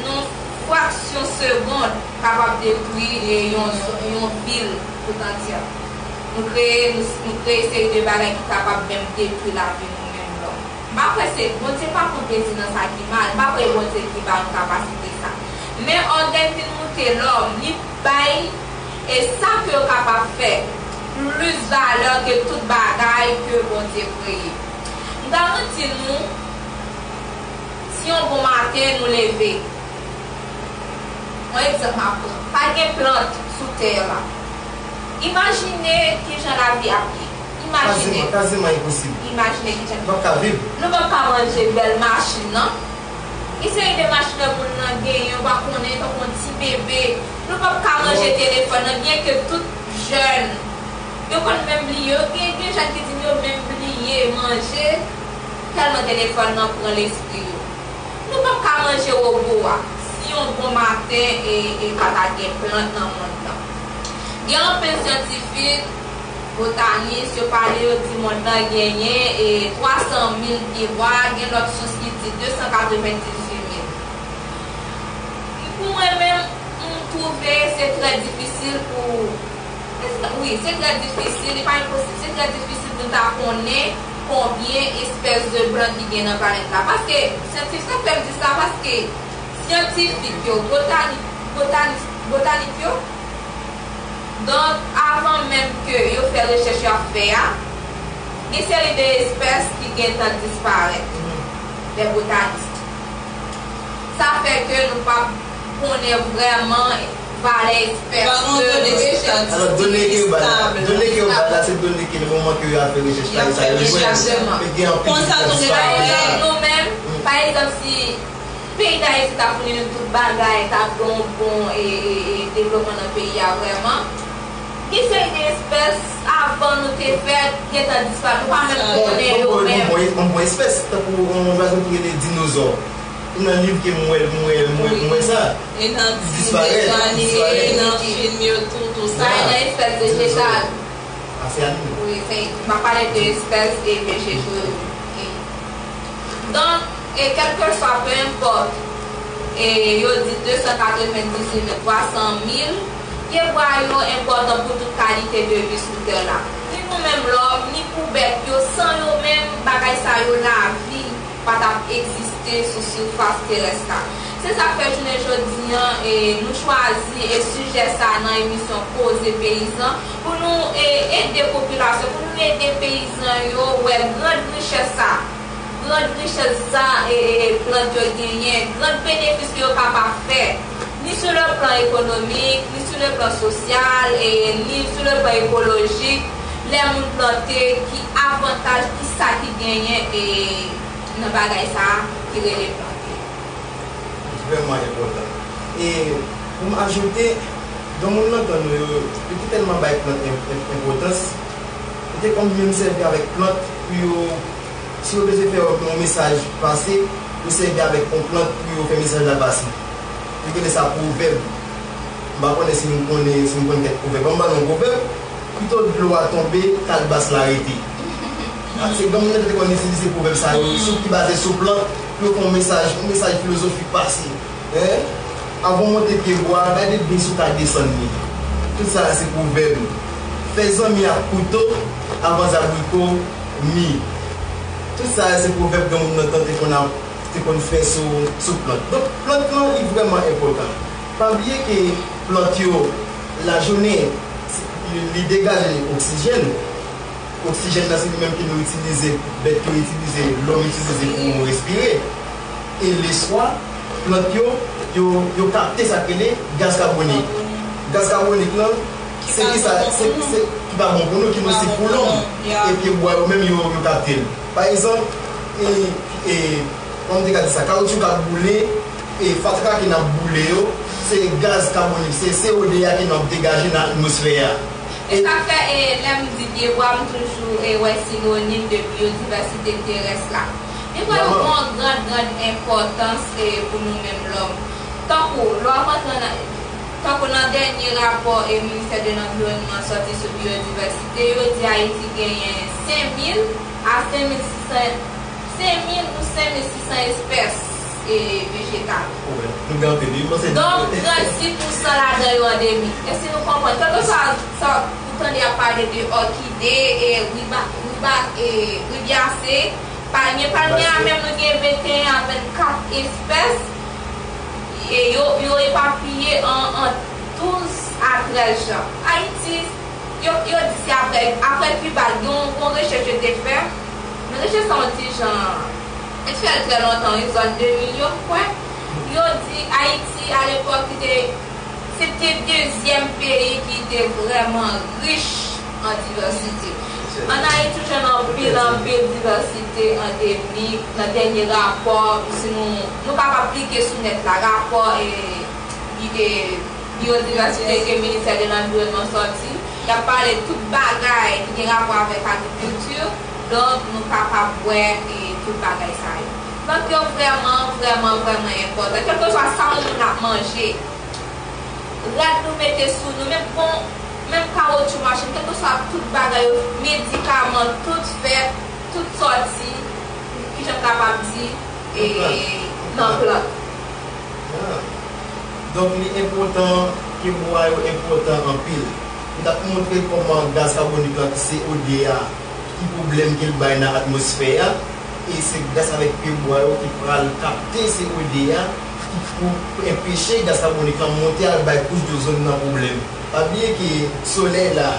nan fraksyon segonn kapab detwi e, yon, yon vil tout antyè. Nou kreye, nou, nou kreye seri de bagay ki kapab menm detwi lavi nou menm lòm. M pa kwè se, Bondye pa pran plezi nan sa ki mal, m pa kwè e Bondye ki ba nou kapasite sa. Men ògèy vin moute lòm, li bay e sa ke yo kapab fè plis valè ke tout bagay ke Bondye kreye. M garanti nou, si yon bon maten nou leve, Yon egzanp m ap pran. Pa gen plant sou tè la. Imajine ki jan lavi ap ye. Imajine. Kaziman, kaziman enposib. Imajine ki jan. Nou p ap ka viv. Nou p ap ka manje bèl machin nan. Gen seri de machin lè moun nan genyen, ou pa konnen, tankou yon ti bebe. Nou p ap ka manje telefòn nan, byenke tout jèn yo konn menm bliye, yo gen, gen jèn ki di m yo menm bliye manje, tèlman telefòn nan pran lespri yo. Nou p ap ka manje wobo a. Si yon bon maten, e, e pa ta gen plant nan mond lan. Gen anpil syantifik, botanis, yo pale, yo di mond lan genyen, e, twa san mil pyebwa, gen lòt sous ki di de san katrevendizuit mil. Pou mwen menm, m twouve se trè difisil pou, wi, se trè difisil, li pa enposib, se trè difisil pou n ta konnen konbyen espès de plant ki gen nan planèt la. Paske, syantifik, sa k fè m di sa, paske syantifik yo, botanik, botanis, botanik yo, donk, avan menm ke yo fè rechèch y ap fè a, gen seri de espès ki gentan disparèt, de botanis. Sa fè ke nou p ap konnen vrèman valè espès de vejetal. Alò, done ke yo ba la, done ke yo ba la, se done ke nan moman ke yo ap fè rechèch la, e sa yo jwenn. Egzakteman. Men gen anpil ki disparèt. Nou menm, pa egzanp, si peyi Dayiti ta founi nou tout bagay, ta gen yon bon, e, e, e, devlopman nan peyi a vrèman, gen seri de espès avan nou te fèt, gentan disparèt. Nou pa menm konnen yo menm. Yon bon, yon bon espès, tankou yon zwazo ki rele dinozò. Nan liv ke m wè, m wè, m wè, m wè sa. Li disparèt, li disparèt. Nan fim yo tou, tou sa. Sa e nan espès vejetal. Ase animal. Wi, se, m ap pale de espès e vejeto yo. Donk, e kèlkeswa, peu importe, e yo di de san katrevendizuit mil, twa san mil, pyebwa yo enpòtan pou tout kalite de vi sou tè la. Ni nou menm lòm, ni pou bèt yo, san yo menm, bagay sa yo, lavi pa t ap egziste sou sifas terès la. Se sa k fè jounen jodi an, e, nou chwazi, e, sijè sa nan emisyon Koze Peyizan pou nou, e, ede popilasyon, pou nou ede peyizan yo wè gran richès sa, gran richès sa, e, e, plant yo genyen, gran benefis ke yo kapab fè, ni sou le plan ekonomik, ni sou le plan sosyal, e, ni sou le plan ekolojik, lè moun plante, ki avantaj, ki sa ki genyen, e, nan bagay sa a ki rele plante. Vrèman enpòtan. E pou m ajoute, granmoun nan tan nou yo, yo te tèlman bay plant en-, en-, enpòtans, yo te konn menm sèvi avèk plant pou yo, si yo bezwen fè yon mesaj pase, yo sèvi avèk yon plant pou yo fè mesaj la pase. Yo rele sa pwovèb. M pa konnen si nou konnen, si nou konn kèk pwovèb. Ban m ba nou yon pwovèb. Pito dlo a tonbe, kalbas la rete. A, se granmoun nan te konn itilize pwovèb sa yo, sou ki baze sou plant, pou yo fè yon mesaj, yon mesaj filozofik pase. Hein? Avan w monte pye bwa, gade byen si w ka desann li. Tout sa a se pwovèb. Fè zanmi ak kouto, avan zabriko mi. Tout sa a se pwovèb granmoun nan tan te konn ap, te konn fè sou, sou plant. Donk, plant lan, li vrèman enpòtan. Pa bliye ke plant yo, lajounen, li degaje oksijèn. Oksijèn nan, se li menm ke nou itilize, bèt yo itilize, lòm itilize pou nou respire. E leswa, plant yo, yo, yo kapte sa k rele gaz kabonik. Gaz kabonik lan, se ki sa, se, se ki pa bon pou nou, ki nosif pou lòm. Epi bwa yo menm, yo, yo kapte l. Pa egzanp, e, e, kòman m te ka di sa, kawoutchou k ap boule, e fatra ke n ap boule yo, se gaz kabonik, se C O de a ke n ap degaje nan atmosfè a. E sa fè, e, lè m di pye bwa, m toujou, e, wè sinonim de biyodivèsite terès la. Gen vrèman yon gran, gran enpòtans, e, pou nou menm lòm. Tankou, lè w ap antre nan, tankou nan dènye rapò, e, Ministè de Lanviwònman sòti sou biyodivèsite, yo di Ayiti genyen senk mil a senk mil sis san, senk mil ou senk mil sis san espès, e, vejetal. Donk, trannsis pousan ladan yo andemik. Èske nou konprann? Kèlkeswa sa ou tande y ap pale de òkide, e, riba, riba, e, ribyase, palmye, palmye a menm, nou gen venteyen a vennkat espès, e yo, yo epapiye an, an douz a trèz jan. Ayiti, yo, yo di se apre, apre Kiba, gen yon, yon rechèch yo te fè, men rechèch sa yon ti jan, yo te fè l trè lontan, wi, zòn de milyon, m kwè. Yo di Ayiti, alepòk, ki te Se te dezyèm peyi ki te vrèman rich an divèsite. Ann Ayiti, ou jwenn anpil, anpil divèsite andemik. Nan dènye rapò, si nou, nou kapab klike sou nèt la, rapò e, e biyodivèsite ke Ministè de Lanviwònman sòti, y ap pale tout bagay ki gen rapò avèk agrikilti. Donk, nou kapab wè e tout bagay sa yo. Plant yo vrèman, vrèman, vrèman enpòtan. Kèlkeswa sa yon moun ap manje, rad nou mete sou nou, menm bon, menm kawotchou machin, kèlkeswa tout bagay yo, medikaman, tout fèt, tout sòti, kijan m kapab di, e, nan plant. Ah. Donk, li enpòtan, pyebwa yo enpòtan anpil. M t ap montre kòman gaz kabonik lan, C O de a, ki pwoblèm ke l bay nan atmosfè a. E se gras avèk pyebwa yo ki pral kapte C O de a, ki pou enpeche gaz kabonik lan monte al bay kouch dozòn nan pwoblèm. Pa bliye ke solèy la,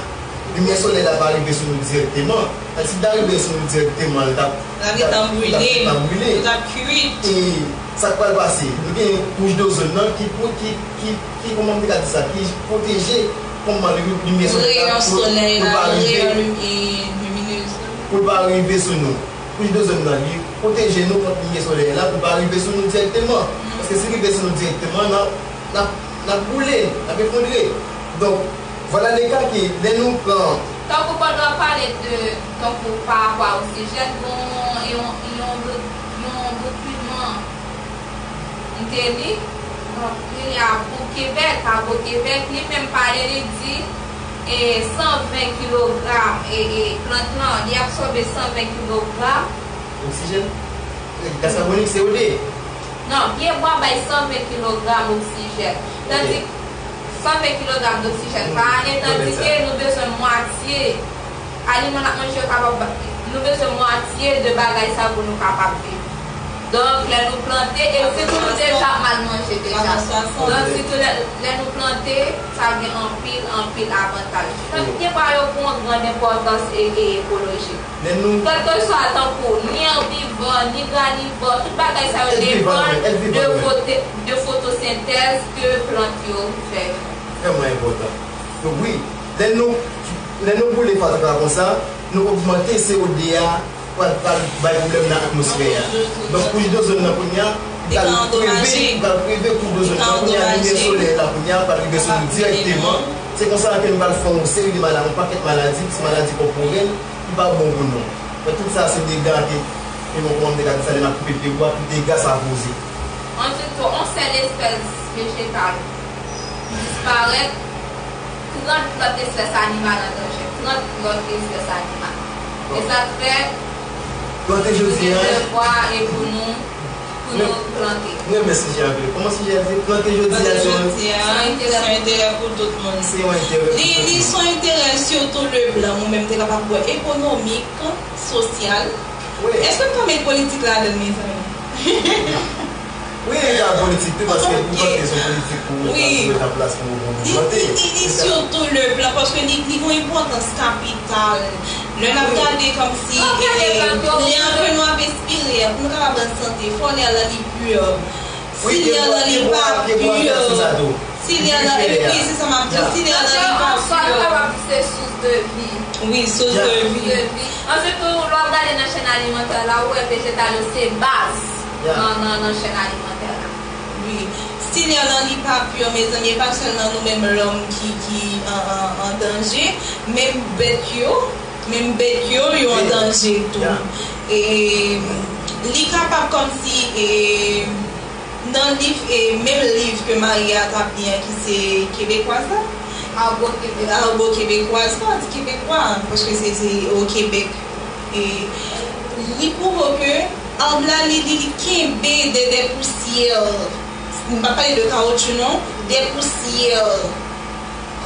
limyè solèy la pa rive sou nou dirèkteman. Paske si l ta rive sou nou dirèkteman, l t ap, L ap gentan brile. L t ap gentan brile. L t ap kuit. E sa k pral pase? Nou gen kouch dozòn nan ki pou, ki, ki, ki, kòman m te ka di sa? Ki pwoteje kòman li, limyè solèy la, pou, pou l pa rive, pou l pa rive sou nou. Kouch dozòn nan, li pwoteje nou kont limyè solèy la pou l pa rive sou nou dirèkteman. Paske si l rive sou nou dirèkteman, n ap, n ap, n ap boule, n ap efondre. Donk, vwala le ka ke lè nou pran Tankou pandan w ap pale de, tankou pa rapò a oksijèn, bon, yon, yon, yon dokiman m te li, donk, li li Agro-Québec, Agro-Québec, li menm pale, li di, e, san ven kilogram, e, e, plant lan, li absòbe san ven kilogram. Oksijèn? Gaz kabonik, C O de? Non, pyebwa bay san ven kilogram oksijèn. Tandi san ven kilogram doksijèn pa ane, tandi ke nou bezwen mwatye aliman n ap manje yo kapab ba-, nou bezwen mwatye de bagay sa pou nou kapab viv. Donk, lè nou plante, e sitou nou deja ap mal manje deja. Donk, sitou lè, lè nou plante, sa gen anpil, anpil avantaj. Donk, pyebwa yo gen yon gran enpòtans e, e ekolojik. Kèlkeswa, tankou, ni èbivò, ni granivò, tout bagay sa yo depann de fote-, de fotosentèz ke plant yo fè. Vrèman enpòtan. Donk, wi, lè nou, lè nou boule fatra konsa, nou ogmante C O de a, pral, pral bay pwoblèm nan atmosfè a. Donk, kouch dozòn nan kounye a, li pral preve, li pral preve kouch dozòn nan kounye a, limyè solèy la kounye a, pral rive sou nou dirèkteman. Se konsa ke nou pral fè yon seri de maladi, yon pakèt maladi, ti maladi kòporèl, ki pa bon pou nou. Men tout sa se dega ke, ke nou kòmande ka di sa, lè n ap koupe pyebwa, tout dega sa koze. Ann di tou, yon sèl espès vejetal disparèt, trant lòt espès animal an danje, trant lòt espès animal. E sa k fè, plante jodi a, nou gen devwa e pou nou, pou nou plante. Mwen renmen sijè a anpil. Kòman sijè a di? Plante jodi a, se yon enterè pou tout moun. Se yon enterè pou tout moun. Li, li se yon enterè sitou le blan. Ou menm te kapab wè ekonomik, sosyal. Èske m ka met politik ladan l, mezanmi? Wi, li ka politik tou, paske pou plante se yon politik pou mete an plas pou, pou, pou plante. Li, li, li sitou le blan, paske li, li gen yon enpòtans kapital. Lè n ap gade kòmsi, e, lè ke nou ap espire, pou nou kapab an sante, fò lè lan li pi. Si lè lan li pa pi, si lè lan, wi, se sa m ap di, si lè lan li pa pi. Answa, nou kapab di se sous de vi. Wi, sous de vi. Sous de vi. Ansuit tou, lè w ap gade nan chèn alimantè la, ou wè vejetal yo se baz nan, nan, nan chèn alimantè la. Wi. Si lè lan li pa pi, mezanmi, e pa sèlman nou menm lòm ki, ki an, an, an danje, menm bèt yo, menm bèt yo, yo an danje tou. E li kapab kòmsi, e, nan liv, e, menm liv ke Maria t ap li an, ki se kebekwaz la? Argot québécois. Argot québécois, pa di kebekwa, paske se, se o Kebèk. E li pwouve ke arb la, li, li, li kenbe de, de pousyè. M pa pale de kawotchou, non, de pousyè.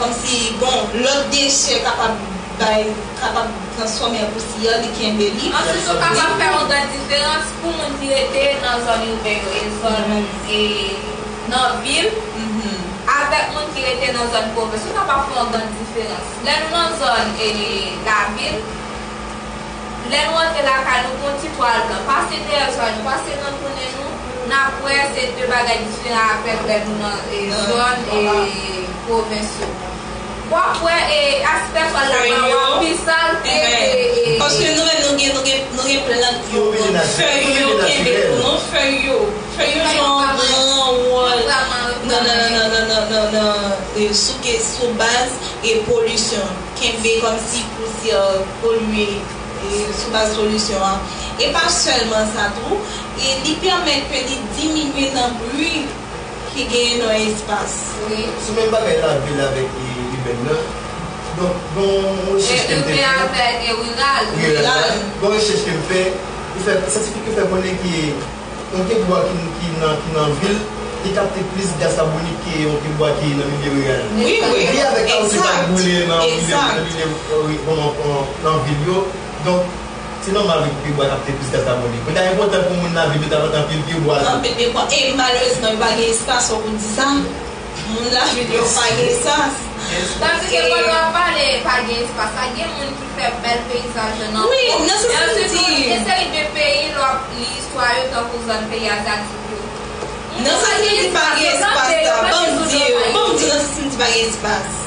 Kòmsi, bon, lòt dechè kapab bay, kapab transfòme an pousyè, li kenbe li. Ansuit, ou kapab fè yon grann diferans pou moun ki rete nan zòn iben yo, e zòn, e nan vil, avèk moun ki rete nan zòn pwovens. Ou kapab fè yon grann diferans. Lè nou nan zòn, e, lavil, lè nou rantre lakay nou, gon ti twal blan. Pase dèyè zòn nou, pase nan tounen nou, n ap wè se de bagay diferan avèk lè nou nan, e, zòn, e, pwovens yo. W ap wè, e, aspè sòl la pa w ap pi sal ke, e, e, e. Paske nou menm, nou gen, nou gen, nou gen plant yo, fèy yo kenbe pou nou, fèy yo. Fèy yo jwe yon gran wòl nan, nan, nan, e, sou ke, sou baz, e, polisyon. Kenbe kòmsi pousyè polye, e, sou baz polisyon an. E pa sèlman sa tou, e li pèmèt ke li diminye nan bri ki genyen nan espas. Wi. Sou menm bagay lavil avèk, e, ibèn nan, donk, gon rechèch ke m te fè. Ibèn avèk, e, riral. Riral. Gon rechèch ke m fè, li fè, syantifik yo fè konnen ke yon pyebwa ki, ki nan, ki nan vil, li kapte plis gaz kabonik ke yon pyebwa ki nan milye riral. Wi, wi. Li avèk kawoutchou k ap boule nan milye, nan milye, nan, nan, nan vil yo. Donk, se nòmal wi pou pyebwa kapte plis gaz kabonik. Li ta enpòtan pou moun lavil yo ta plante anpil pyebwa tou. Anpil pyebwa. E malerezman, yo pa gen espas, fòk ou di sa. Moun lavil yo pa gen espas. Tandiske pandan w ap pale, pa gen espas la, gen moun ki fè bèl peyizaj yo nan wi, nan sa m di. Gen seri de peyi, lè w ap li istwa yo, tankou zòn peyi azyatik yo. Nan sa m di pa gen espas la, ban m di, ban m di nan sa m di pa gen espas.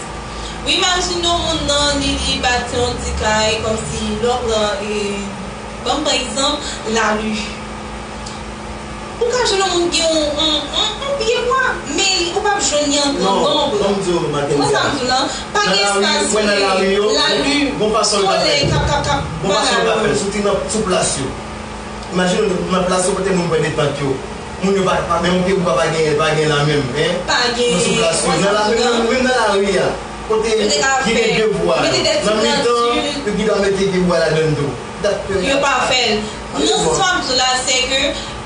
Ou imajine yon moun nan, li, li bati yon ti kay, kòmsi lè w pran, e, ban m pran egzanp, lari. Ou ka jwenn yon moun gen yon, yon, yon, yon pye bwa, men ou p ap jwenn li an gran nonb. Ban m di w, Makenza. Konsa m di w lan, pa gen espas pou lari, solèy k ap, k ap, k ap, gon fason yo ka fè l. Si w te nan, sou plas yo. Imajine w nan plas yo kote moun pran detant yo. Moun yo pa, pa, menm pye bwa pa gen, pa gen la menm, en. Pa gen. Nan sou plas yo. Nan la, menm, menm nan lari a. Kote ki gen de bwa yo. Nan mitan, yo gen dwa mete pye bwa ladann tou. Yo pa fè l. Non, sa m di w la, se ke,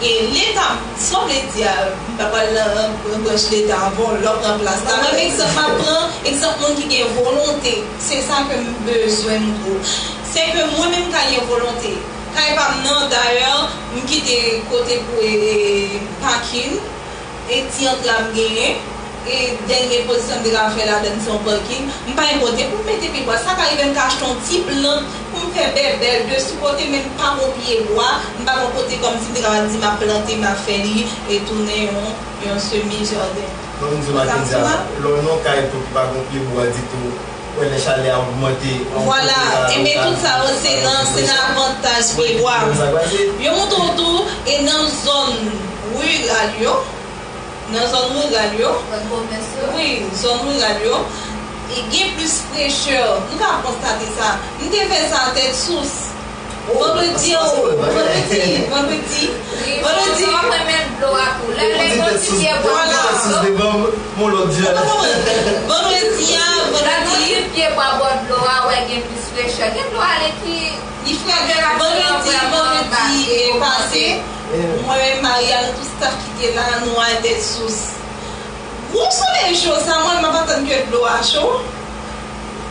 e, Leta, sa w vle di a, m pa pral nan, nan branch Leta an, bon, lè w pran plas la. Mwen, egzanp, m ap pran egzanp moun ki gen volonte. Se sa ke m bezwen moutre w. Se ke mwen menm ka gen volonte. Kay pa m nan, dayè, m kite kote pou, e, e, pakin. E ti antre a m genyen, e dènye pozisyon m te ka fè ladann se yon pakin. M pa gen kote pou m mete pye bwa. Sa ka rive m ka achte yon ti plant pou m fè bèbèl de sou kote, men m pa gon pye bwa, m pa gon kote kòmsi m te ka di m ap plante, m ap fè li, e tounen yon, yon semi jaden. Ban m di w, Makenza, lè w nan yon kay tou ki pa gon pye bwa ditou, wè lè chalè a ogmante, vwala, e men tout sa yo, se nan, se nan avantaj pye bwa. Yo montre w tou, e nan zòn riral yo, nan zòn riral yo. Zòn pwovens yo. Wi, zòn riral yo. E gen plis frechè. Nou ka konstate sa. M te fè sa a Tèt Sous. Vandredi, o, vandredi, vandredi. Wi, vandredi. Ou renmen dlo a tou. Lè, lè gon ti pye bwa. Vwala. Tèt Sous devan m, yon lòt jan. Vandredi a, vandredi. Lè gon ti pye bwa bò dlo a, w wè gen plis frechè. Gen dlo ale ki Li fè vandredi, vandredi, e, pase, mwen menm, Maria, nou tout staff ki te la, nou al Tèt Sous. Gwo solèy cho sa, mwen, m ap atann ke dlo a cho.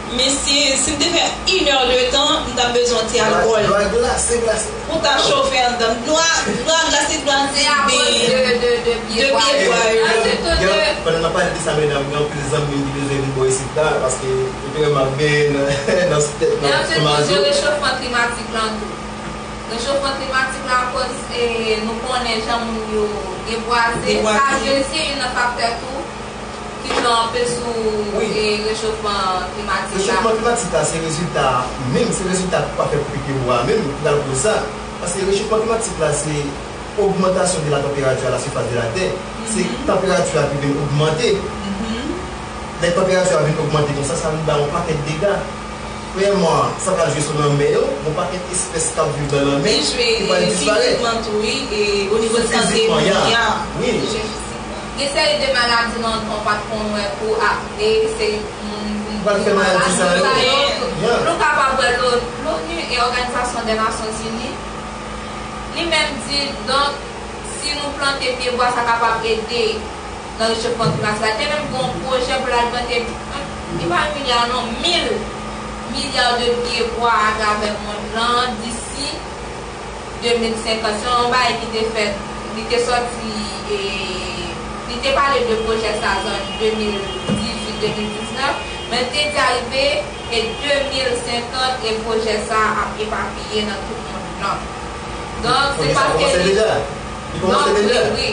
Mesye, si m te fè inè de tan, m t ap bezwen yon ti alkòl. Dlo a glase, glase. Pou ta chofe anndan. Dlo a, dlo a glase, dlo a dibe. Se akoz de, de, de pye bwa yo. Answit, de. Pandan n ap pale de sa, medam, gen anpil zanmi m ki bezwen vin bò isit la, paske yo te wè m ap benyen nan, nan, nan, nan mazo. E answit, de rechofman klimatik lan tou. Rechofman klimatik la, akoz, e, nou konnen jan moun yo debwaze. Debwaze. Sa jwe, se youn nan faktè tou ki jwe anpil sou, wi, e, rechofman klimatik la. Rechofman klimatik la, se rezilta, menm se rezilta pa fè koupe pye bwa a menm ki pral koz sa. Paske rechofman klimatik la, se ogmantasyon de la tanperati a la sifas de la tè. Se tanperati a ki vin ogmante. Lè tanperati a vin ogmante konsa, sa vin bay yon pakèt dega. Premyèman, sa pral jwe sou lanmè yo, yon pakèt espès k ap viv nan lanmè ki pral disparèt. Li jwe fizikman tou, wi, e o nivo de sante moun, ya. Wi. Li jwe fizikman. Gen seri de maladi nou, nou pa t konn wè kou akne, seri moun, moun ki malad, sa yo. Nou kapab wè lo-, loni e Òganizasyon dè Nasyon Zini, li menm di, donk, si nou plante pye bwa, sa kapab ede nan rechofman klimatik la. Te menm gen yon pwojè pou l al plante, li pa yon milya non, mil milya de pye bwa atravè mond lan disi de mil senkant. Se yon bagay ki te fèt, li te sòti, e, li te pale de pwojè sa a zòn de mil dizuit, de mil diznèf, men l te di arive e de mil senkant, e pwojè sa a ap epapiye nan tout mond lan. Donk, se paske li kòmanse deja. Li kòmanse deja. Wi, wi.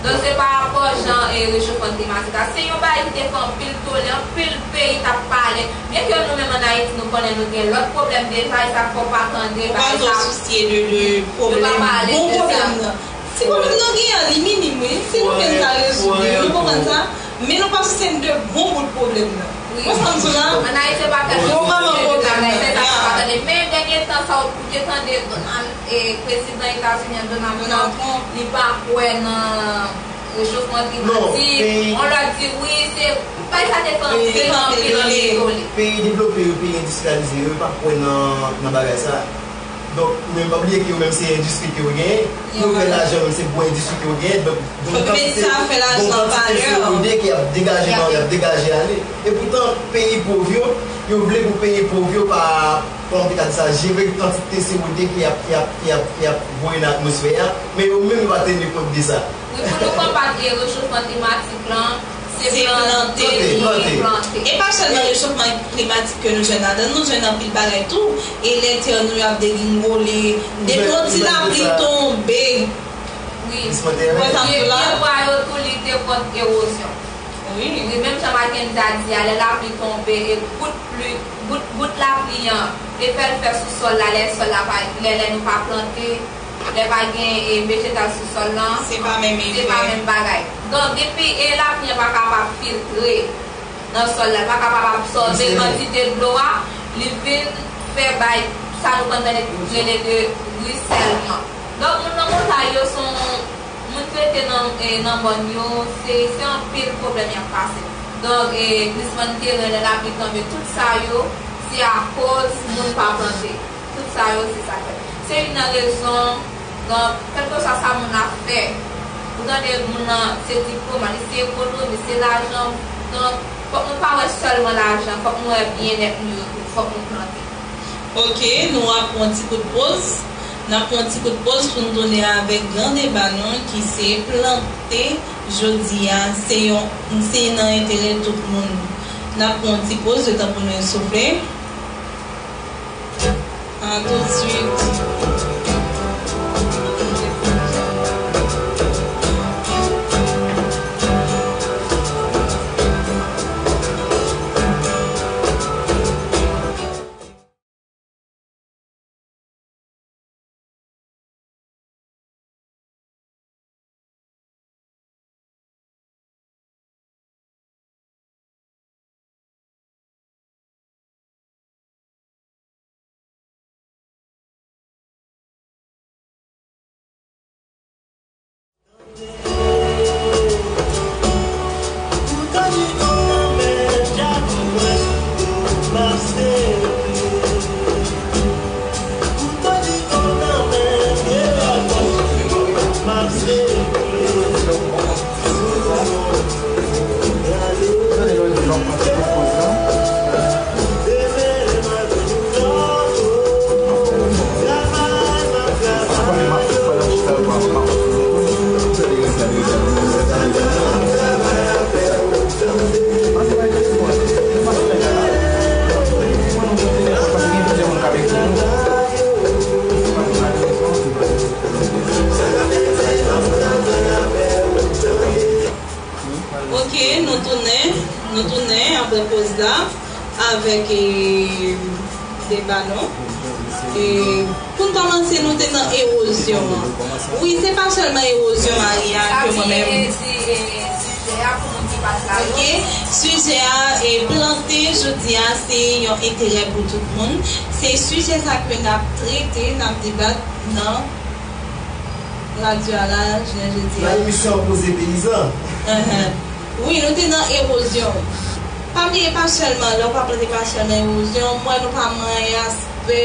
Donk, se pa rapò jan e rechofman klimatik la. Se yon bagay ki te fè anpil tole, anpil peyi t ap pale. Byenke nou menm ann Ayiti, nou konnen nou gen lòt pwoblèm deja, e sa k fè w pa tande bagay sa. Ou pa twò sousye de, de pwoblèm, bon pwoblèm nan. Ti pwoblèm nan genyen an, li minim, wi. Si nou menm ka rezoud li, nou konprann sa. Men nou pa sousye de bon bout pwoblèm nan. Wi. Ou konprann sa la? Ann Ayiti, pa tèlman sousye de bagay sa, sa pa tande. Men dènye tan sa, ou te tande Donald, e, prezidan Etazini an, Donald Trump, li pa kwè nan rechofman klimatik. On lòt di wi, se, bagay sa te fè anpil, anpil, anpil tole. Peyi devlope yo, peyi endistriyalize yo, yo pa kwè nan, nan bagay sa. Donk, ou menm pa bliye ke yo menm se endistri ke yo genyen. Yo fè lajan menm se gwo endistri ke yo genyen. Donk, gon kantite, gon kantite C O de ke y ap degaje nan, y ap degaje ale. E poutan, peyi pòv yo, yo vle pou peyi pòv yo pa, kòman m te ka di sa, jere kantite C O de ke y ap, ke y ap, ke y ap, ke y ap voye nan atmosfè a, men yo menm yo pa teni kont de sa. Wi, pou nou konbat rechofman klimatik lan, se plante, plante, plante. E pa sèlman rechofman klimatik ke nou jwenn ladan, nou jwenn anpil bagay tou. E lè tè nou yo ap degringole, depi yon ti lapli tonbe. Wi. Pye, pye bwa yo tou lite kont ewozyon. Wi. Wi, menm jan Mackendy a di a, lè lapli tonbe, e gout pli, gout, gout lapli an, efè l fè sou sòl la, lè sòl la pa, lè, lè nou pa plante, lè pa gen, e, vejetal sou sòl lan, se pa menm efè, se pa menm bagay. Donk, depi, e, lapli an pa kapab filtre nan sòl la, li pa kapab absòbe kantite dlo a, li vin fè bay sa nou konn tande rele de ruissellement. Donk, moun nan montay yo se yon moun ki rete nan, e, nan mòn yo, se, se anpil pwoblèm y ap pase. Donk, e, glisman de teren, lè lapli tonbe, tout sa yo, se akoz moun pa plante. Tout sa yo, se sa k fè. Se youn nan rezon, donk, kèlkeswa sa moun ap fè, ou tande moun nan, se diploma li, se ekonomi, se lajan. Donk, fòk nou pa wè sèlman lajan, fòk nou wè byennèt nou yo tou, fòk nou plante. Ok, nou ap pran ti kout poz. N ap pran ti kout poz pou n tounen avèk gran deba nou ki se plante jodi a, se yon, se nan enterè tout moun. N ap pran ti poz, letan pou nou soufle. À tout de suite. Ok, nou tounen, nou tounen apre poz la avèk, e, deba nou. E, pou n kòmanse, nou te nan ewozyon an. Wi, se pa sèlman ewozyon, Maria, ke mwen menm. Ok, sijè a, e, plante jodi a, se yon enterè pou tout moun. Se sijè sa ke n ap trete, n ap debat nan radyo a la, jounen jodi a. Nan emisyon Koze Peyizan. Wi, nou te nan ewozyon. Pa bliye, pa sèlman, lè w pa plante, pa sèlman ewozyon, m wè nou pa manyen aspè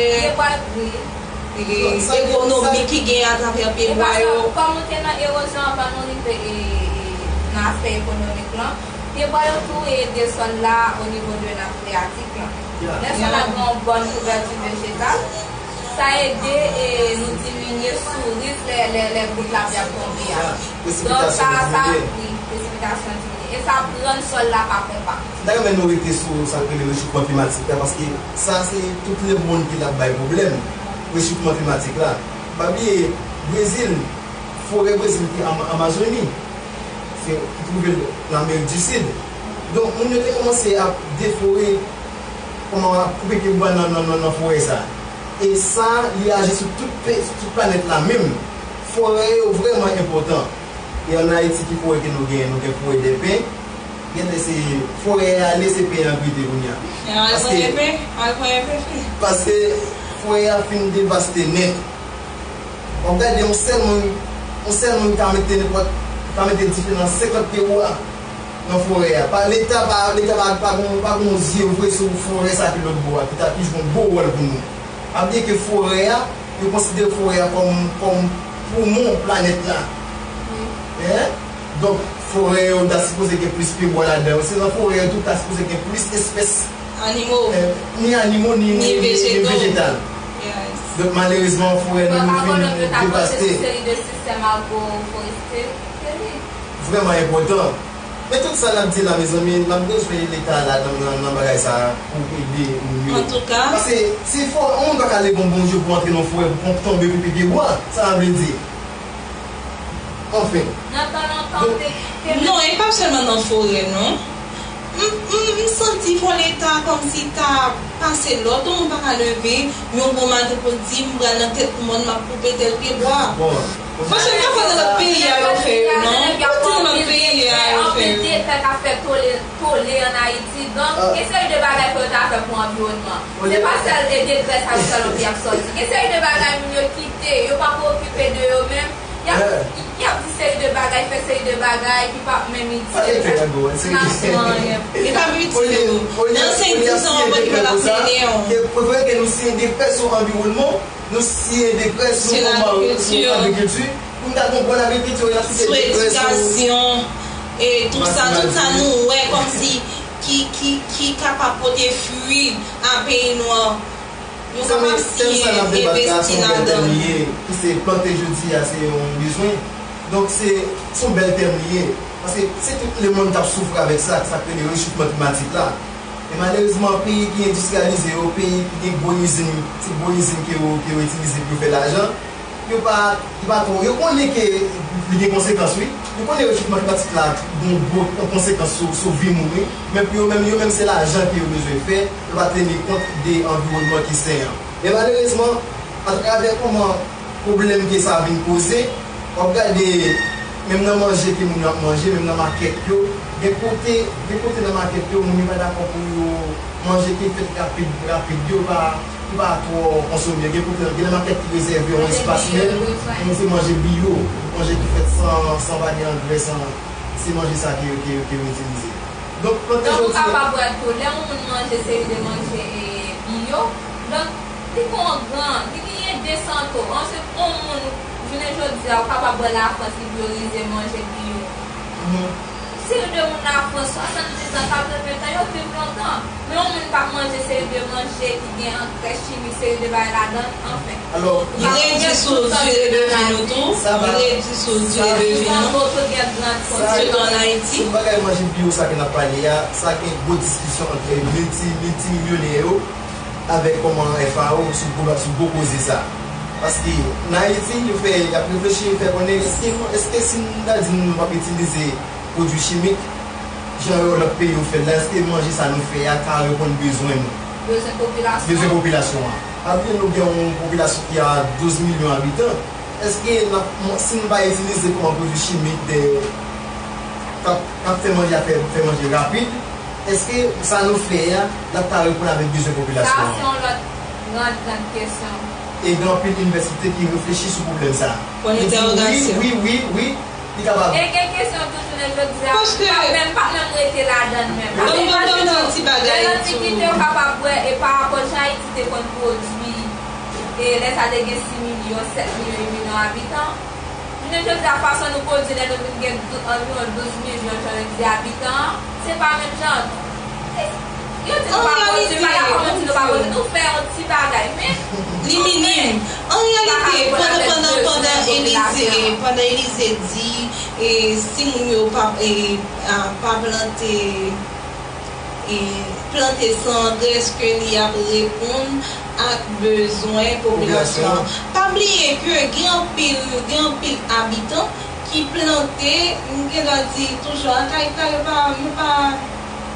ekonomik ki gen atravè pyebwa yo. Kòm nou te nan ewozyon anvan nou rive, e, e, nan aspè ekonomik lan, pyebwa yo tou ede sòl la o nivo drenaj freyatik lan. Lè sòl la gen yon bòn kouvèti vejetal, sa ede, e, nou diminye sou risk lè, lè, lè gout lapli ap tonbe a. Donk, sa, sa, wi, presipitasyon diminye. E sa ap rann sòl la pa konpak. M ta renmen nou rete sou sa k rele rechoufman klimatik la, paske sa se tout lemonn ki t ap bay pwoblèm, rechoufman klimatik la. Pa bliye, Brezil, forè Brezil ki Ama-, Amazoni, ki twouve l nan Amerik di Sid. Donk, moun yo te kòmanse ap defore, kòman ap koupe pyebwa nan, nan, nan, nan forè sa. E sa, li aji sou tout, pe- sou tout planèt la menm. Forè yo vrèman enpòtan. E ann Ayiti, ki forè ke nou genyen? Nou gen forè dè pen. Genlè se forè a ale, se pen an k rete kounye a. Al pran pen, al pran pen. Paske forè a fin devaste nèt. W ap gade yon sèl moun, yon sèl moun ka mete nenpòt, ka mete dife nan senkant pyebwa nan forè a. Pa, Leta pa, Leta pa, pa gon, pa gon zye vre sou forè sa ki lòt bò a, ki ta, ki jwe yon gwo wòl pou nou. Pa bliye ke forè a, yo konsidere forè a kòm, kòm poumon planèt la. Wi. Hein? Donk, forè yo ta sipoze gen plis pyebwa ladan yo. Se nan forè yo tou ta sipoze gen plis espès Animo. Eh, ni animo, ni, ni, ni, ni vejetal. Donk, malerezman, forè nou, nou fin devaste. Seri de sistèm agroforestye. Vrèman enpòtan. Men tout sa n ap di la, mezanmi, n ap bezwen Leta la nan, nan, nan bagay sa a pou ede moun yo. Antouka. Paske si fò, yon moun pa ka leve yon bon jou pou antre nan forè, pou tonbe pou pi pyebwa, sa vle di. Anfen. Nan tan lontan, te, te... Non, e pa sèlman nan forè, non. M, m, m santi fò Leta kòmsi ta pase lòd, yon moun pa ka leve yon bon maten pou l di, "M pral nan tèt mòn, m ap koupe tèl pyebwa." Bon, paske m pa kwè nan lòt peyi a yo fè yo, non. M pa kwè nan lòt peyi a yo fè yo. Anpil dekre k ap fè tole, tole ann Ayiti. Donk, gen seri de bagay ke yo ta fè pou anviwònman. Se pa sèl e dekre sa yo sèlman pou y ap sòti. Gen seri de bagay moun yo kite, yo pa preokipe de yo menm. Y ap, y ap di seri de bagay, fè seri de bagay ki p ap menm itil nasyon an anyen. Li p ap itil yo. Nan senk, dis an, w ap wè ki pa t ap mennen w. Prefere ke nou siyen dekrè sou anviwònman, nou siyen dekrè sou kòman, sou agrikilti, pou n ta gon bòn agrikilti, y ap siyen dekrè sou edikasyon, e tout sa, tout sa nou wè kòmsi ki, ki, ki kapab pote fwi a peyi nou an. Yo kapab siyen, envesti ladan l. Ki se plante jodi a, se yon bezwen. Donk, se, se yon bèl tèm li ye. Paske se tout lemonn k ap soufri avèk sa, sa k rele rechofman klimatik la. E malerezman, peyi ki endistriyalize yo, peyi ki gen gwo izin, se gwo izin ke yo, ke yo itilize pou yo fè lajan, yo pa, yo pa twò, yo konnen ke li gen konsekans, wi. Yo konnen rechofman klimatik la gen gwo konsekans sou, sou vi moun, wi. Men pou yo menm, yo menm se lajan ke yo bezwen fè, yo pa teni kont de anviwònman ki sen an. Men malerezman, atravè kòman pwoblèm ke sa vin koze, w ap gade, menm nan manje ke moun yo ap manje, menm nan makèt yo, gen kote, gen kote nan makèt yo, moun yo pa dakò pou yo manje ki fèt rapid, rapid, yo pa, yo pa twò konsome. Gen kote, gen nan makèt ki rezève yon espas menm, moun se manje biyo, manje ki fèt san, san pa gen angrè, san, se manje sa ke, ke, ke yo itilize. Donk, plante jodi a. Donk, ou kapab wè tou, lè yon moun manje seri de manje, e, biyo, donk, li gon gran, li genyen de santo. Ansuit, yon moun, jounen jodi a, ou kapab wè Lafrans, li priyorize manje biyo. Seri de moun Lafrans, swasanndis an, katreven tan, yo viv lontan. Men yon moun k ap manje seri de manje ki gen angrè chimik, seri de bagay ladan l, anfen. Alò, li redui sou dire de vi nou tou. Li redui sou dire de vi nou. Sitou ann Ayiti. Sou bagay manje biyo sa ke n ap pale a, sa gen gwo diskisyon ant milti, miltimilyonè yo avèk kòman F A O sou gwo, sou gwo koze sa. Paske nan Ayiti, yo fè, y ap reflechi, yo fè konnen, èske, èske si n ta di nou, nou p ap itilize pwodui chimik, jan yo lòt peyi yo fè l la, èske manje sa nou fè a ka reponn bezwen nou? Bezwen popilasyon. Bezwen popilasyon an. Pa bliye nou gen yon popilasyon ki a douz milyon abitan. Èske n ap, si nou pa itilize kòman pwodui chimik de, k ap, k ap fè manje a fè, fè manje rapid, èske sa nou fè a, l ap ka reponn avèk bezwen popilasyon an? Sa se yon lòt gran, gran kesyon. E gen anpil inivèsite ki reflechi sou pwoblèm sa a. Pwen entèwogasyon. Wi, wi, wi, wi. Li kapab. E gen kesyon tou jounen jodi a, paske pa menm, pa menm rete ladan l menm. Paske imajine w, lè l antikite, yo kapab wè, e parapò jan Ayiti te konn pwodui, e lè sa te gen sis milyon, sèt milyon, uit milyon abitan. Jounen jodi a, fason nou pwodui, lè nou vin gen dou-, anviwon douz milyon, jan yo di, abitan, se pa menm jan. Yo di nou pa pwodui, pa dakò, nou di nou pa pwodui, nou fè yon ti bagay, men li minim. An reyalite, pandan, pandan, pandan Elize, pandan Elize di, e, si moun yo pa, e, a, pa plante, e, plante san angrè, èske li ap reponn ak bezwen popilasyon an? Pa bliye ke gen anpil, gen anpil abitan ki plante, m gen dwa di toujou, an Kayika, yo pa, yo pa,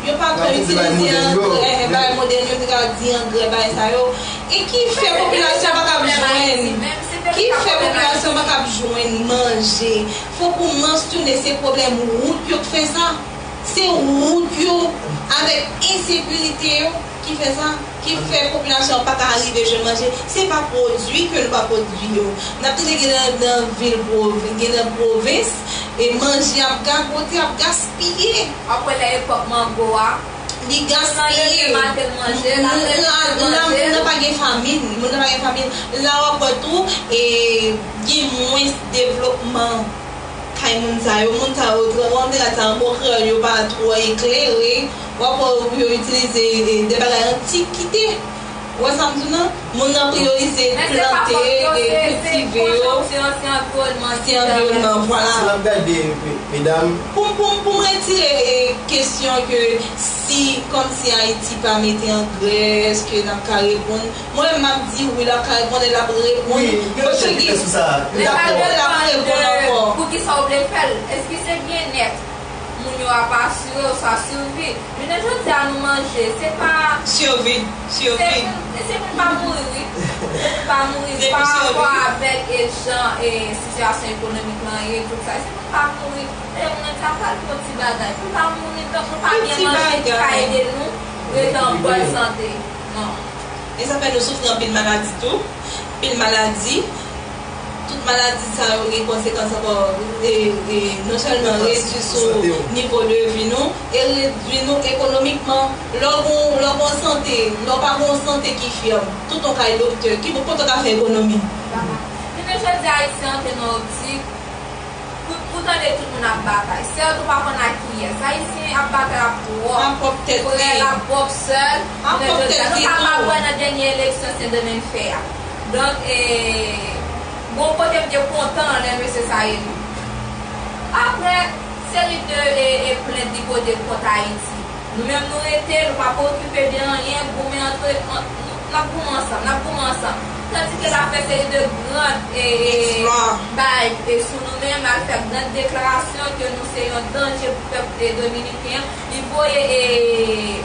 yo pa twò itilize angrè, bagay modèn yo, m te ka di angrè, bagay sa yo. E ki fè popilasyon pa kab jwenn, ki fè popilasyon pa kab jwenn manje. Fòk ou mansyone se pwoblèm wout yo k fè sa. Se wout yo avèk ensekirite yo ki fè sa, ki fè popilasyon an pa ka rive jwenn manje. Se pa pwodui ke nou pa pwodui yo. N ap tande gen nan, nan vil pwov-, gen nan pwovens, e manje ap gagote, ap gaspiye. W ap wè lè epòk mango a, li gaspiye. Moun nan pa gen famin, moun nan pa gen famin. La w ap wè tou, e, gen mwens devlopman kay moun sa yo. Moun sa yo, trè, w ap gad sa, mo kreyòl yo pa twò eklere. W ap wè yo itilize, e, de bagay antikite. Ou wè sa m di w nan? Moun nan priyorize plante e kiltive yo. Se anviwònman, vwala. Si n ap gade, me-, medam. Pou, pou, pou m retire, e, kesyon ke si, kòmsi Ayiti pa mete angrè, èske n ap ka reponn? Mwen menm, m ap di wi, l ap ka reponn e l ap reponn. Wi, gen yon kesyon sou sa. Dakò. L ap reponn ankò. Poukisa w vle fè l? Èske se byennèt moun yo ap asire oswa sivi? Jounen jodi a, nou manje, se pa sivi, sivi. Se pou, se pou n pa mouri, wi. Se pou n pa mouri. Se pa rapò avèk, e, jan, e, sitiyasyon ekonomik lan ye, tout sa. Se pou n pa mouri. E moun nan di, "A pral fè yon ti bagay." Pou n pa mouri, donk nou pa gen manje ki ka ede nou rete an bòn sante. Non. E sa fè nou soufri anpil maladi tou. Anpil maladi. Tout maladi sa yo gen konsekans ankò, e, e, non sèlman redui sou nivo de vi nou, e redui nou ekonomikman. Lè w gon, lè w gon sante, lè w pa gon sante ki fyab, tout yon kay doktè, ki, kote w ka fè ekonomi? Jounen jodi a, Ayisyen antre nan optik pou, pou tande tout moun ap batay. Sèt ou pa konn ak kiyès. Ayisyen ap batay ak pwòp frè l, ak pwòp sè l. Jounen jodi a, nou kapab wè nan dènye eleksyon Sendomeng fè a. Donk, e, gon kote m te kontan lè mesye sa eli. Apre, seri de, e, e plent li pote kont Ayiti. Nou menm nou rete, nou pa preokipe de anyen, goumen antre, an, n ap goumen ansanm, n ap goumen ansanm. Tandike l ap fè seri de gran, e, e, bay, e, sou nou menm, al fè gran deklarasyon ke nou se yon danje pou pèp, e, dominiken an. Li voye, e,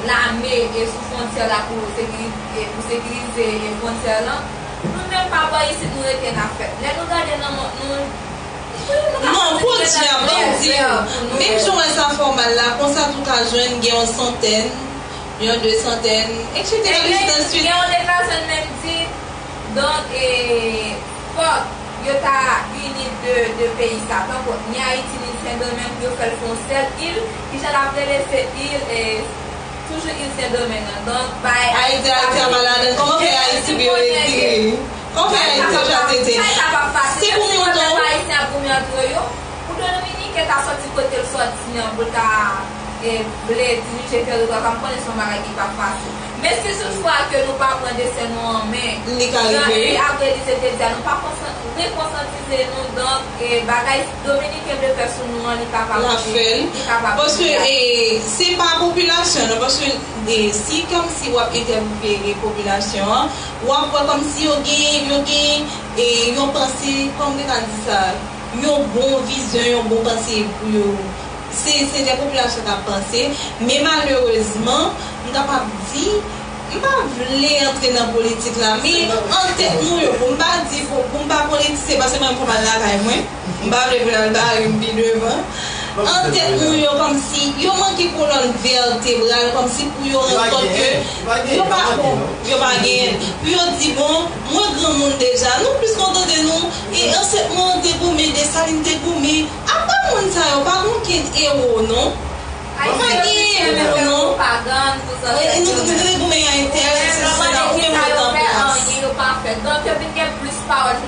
lame, e, sou fwontyè la pou sekiri-, e, pou sekirize, e, fwontyè lan. Nou menm pa bò isit nou rete n ap fè. Lè nou gade nan mond nou, non, podyab, ban m di w, menm jan w wè sa fè w mal la, konsa tou ka jwenn gen yon santèn, yon de santèn, etsetera, ainsi de suite. Gen yon deklarasyon menm di, donk, e, fòk yo ta ini de, de peyi sa, tankou ni Ayiti, ni Sendomeng, pou yo fè l fè yon sèl il, kijan l ap rele se il, e, toujou il Sendomeng an. Donk, bay Ayiti, Ayiti ap al ladan l. Kòman fè Ayiti vin retire? Kòman fè Ayiti ap chwazi retire? Sa e ta p ap fasil. Se pou montan. Ayisyen ap goumen antre yo. Pou Dominiken ta sòti kote l sòti an, pou l ta, e, vle dirije teritwa sa, m konnen se yon bagay ki p ap fasil. Men si toutfwa ke nou pa pran desten nou an men, jan e Avril te di a, nou pa konsan-, rekonsantize nou, donk, e, bagay Dominiken vle fè sou nou an, li kapab fè l. Paske, e, se pa popilasyon, non, paske, e, si kòmsi w ap entèvyouve popilasyon an, w ap wè kòmsi yo gen, yo gen, e, yon panse, kòman m te ka di sa, yon bon vizyon, yon bon panse pou yo. Se, se de popilasyon k ap panse, men malerezman, m kapab di, m pa vle antre nan politik la, men an tèt nou yo, pou m pa di, pou, pou m pa politisyen, paske mwen m fè mal lakay mwen, m pa vle pou l al bare m pi devan. An tèt nou yo, kòmsi yo manke kolòn vètebral, kòmsi pou yo rann kont ke yo pa bon, yo pa genyen. Pou yo di, bon, mwen granmoun deja, nou plis kontante nou, e ansèt mwen te goumen, Desalin te goumen. Apa moun sa yo pa gen okenn ewo, non? Pa gen ewo, non. E nou, nou te goumen a entèl, se sa, oubyen mwen t an plas. Donk, yo vin gen plis pawòl.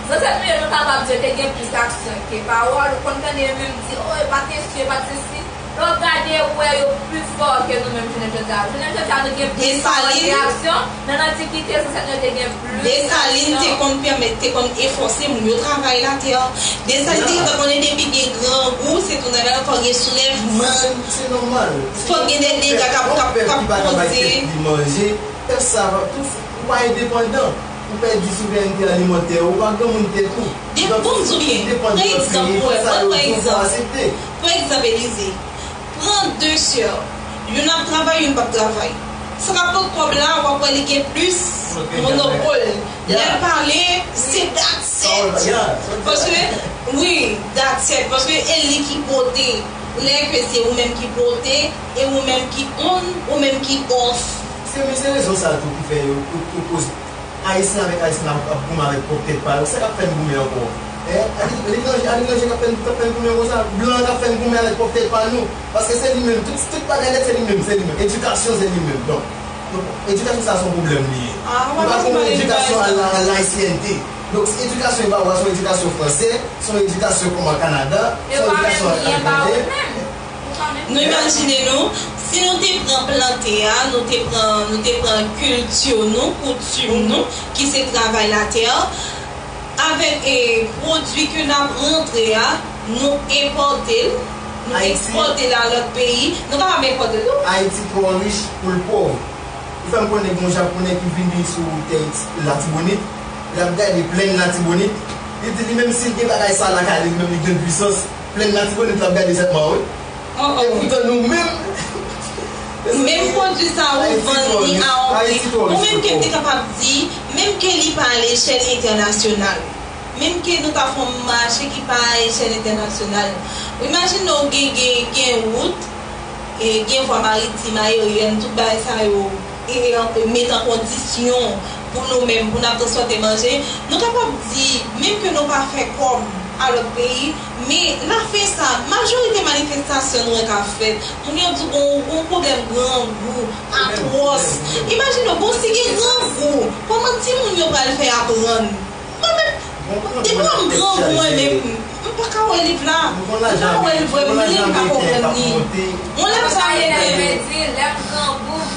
Zansèt nou yo, nou kapab di yo te gen plis aksyon ke pawòl. Ou konn tande yo menm di, o, yo pa t enstwi, yo pa t sesi. Lè w gade, ou wè yo pi fò ke nou menm jounen jodi a. Jounen jodi a, nou gen plis pawòl ke aksyon. Nan antikite, zansèt nou yo te gen plis aksyon. Desalin te konn pèmèt, te konn efòse moun yo travay latè. Desalin te konn konnen depi gen grangou, se tou nèg la fò gen soulèvman. Se nòmal. Fò gen de dega k ap, k ap, k ap poze. Pèp sa, tout, ou pa endepandan. Ou pèdi souverènte alimantè ou, pa granmoun tèt ou. Donk, bon, m di w byen, pran egzanp, wè, pran egzanp. Pran egzanp, Elize. Pran de sè. Youn ap travay, youn p ap travay. Sa k ap pot kòb la, w ap wè li gen plis monopòl. Lè l pale, se that's it. Paske, wi, that's it. Paske e li ki pote. Lè ke se ou menm ki pote, e ou menm ki on, ou menm ki off. Se, men se rezon sa tou ki fè yo, yo, yo poze. Ayisyen avèk Ayisyen ap, ap goumen avèk pwòp tèt pa yo. Sa k ap fè n goumen ankò? Hein? Aletranje, aletranje k ap fè n, k ap fè n goumen konsa? Blan k ap fè n goumen avèk pwòp tèt pa nou. Paske se li menm. Tout, tout bagay nèt se li menm, se li menm. Edikasyon se li menm. Donk, donk, edikasyon sa se yon pwoblèm li ye. Nou pa gen yon edikasyon a la, a la ayisyen. Donk, edikasyon yo ba w a se yon edikasyon fransè, se yon edikasyon kòman Kanada, se yon edikasyon aletranje. Nou imajine nou, si nou te pran plante a, nou te pran, nou te pran kilti nou, koutim nou, ki se travay latè, avèk, e, pwodui ke n ap rantre a, nou enpòte l, nou ekspòte l a lòt peyi, nou kapab enpòte l tou. Ayiti twò rich pou l pòv. Ou fè m konnen gen yon Japonè ki vini sou tè Latibonit, l ap gade plèn Latibonit, li di li menm si l gen bagay sa lakay li, li menm li gen pwisans, plèn Latibonit l ap gade sèlman, wi. Oh, oh. Epoutan nou menm, menm pwodui sa ou vann li a yon pri. Ou menm ke m te kapab di, menm ke li pa a lechèl entènasyonal. Menm ke nou ta fè yon mache ki pa a echèl entènasyonal. Ou imajine w gen, gen, gen wout, e, gen vwa maritim, ayeryèn, tout bagay sa yo, e, e, met an kondisyon pou nou menm, pou n ap transpòte manje. Nou kapab di, menm ke nou pa fè kòb a lòt peyi, men lafen sa, majorite manifestasyon nou wè k ap fèt, moun yo di w gon, gon pwoblèm grangou, atwòs. Imajine w, bon, si gen grangou, kòman timoun yo pral fè aprann? Mwen menm, depi m grangou mwen menm, m pa ka wè liv la. M pa ka wè l vre, m li, m pa konprann li. Yon lè m sa rete,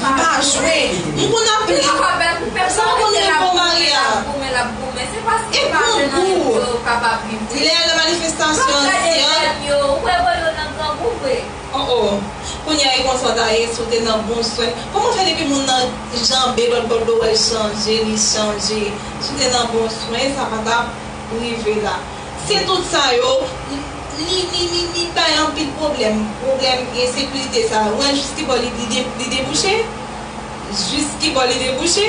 m pa jwe. M konn ap li. Sa m konn li bon Maria. E grangou. Lè nan manifestasyon ansyen. Oh, oh. Kounye a, e konsa w ta ye, si w te nan bon swen. Kòman fè depi moun nan janbe lòt bò dlo, w wè l chanje, li chanje? Si w te nan bon swen, sa pa t ap rive la. Se tout sa yo, li, li, li, li bay anpil pwoblèm. Pwoblèm ensekirite sa. Ou wè jis ki bò li, li de-, li debouche? Jis ki bò li debouche?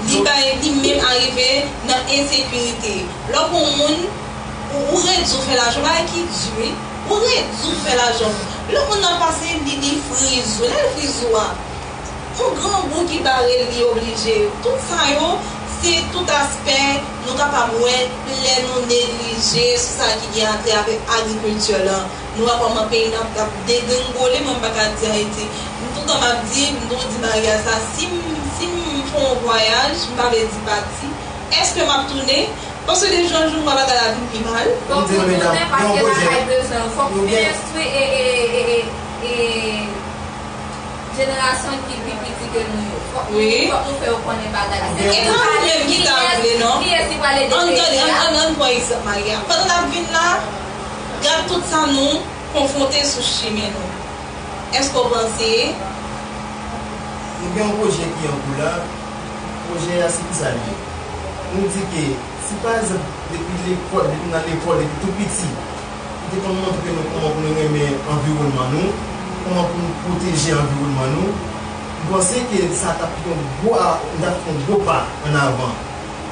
Li bay, li menm arive nan ensekirite. Lè w gon moun, ou, ou redi w fè lajan, bagay ki di wi. Ou redi w fè lajan. Lè moun nan pase, li, li friz ou. Lè l friz ou a, yon grangou ki bare l, li oblije. Tout sa yo, se tout aspè nou kapab wè lè nou neglije sou sa ki gen atè avèk agrikilti lan. Nou wè kòman peyi n ap, ap degringole, mwen m pa ka di Ayiti. M toutan m ap di, m toujou di Maria sa, si m, si m fè yon vwayaj, m pa vle di pati, èske m ap tounen? Paske de jou an jou, m wè bagay la vin pi mal. Donk, ou tounen paske lakay bezwen w. Fòk ou enstwi e, e, e, e, e, jenerasyon ki pi piti ke nou yo. Fòk nou, fòk nou fè yo konnen bagay la. Se pa nou menm ki ta vle, non. Kiyès ki prale dirije a? Ann tande, ann, ann, ann pran egzanp, Maria. Pandan n ap vin la, gad tout sa nou konfwonte sou chimen nou. Èske w panse? Nou gen yon pwojè ki an kou la. Pwojè a, se kisa l ye? Nou di ke si, pa egzanp, depi lekòl, depi nan lekòl, depi tou piti, nou te konn montre nou kòman pou nou renmen anviwònman nou, kòman pou nou pwoteje anviwònman nou, m panse ke sa t ap yon gwo, nou t ap fè yon gwo pa ann avan.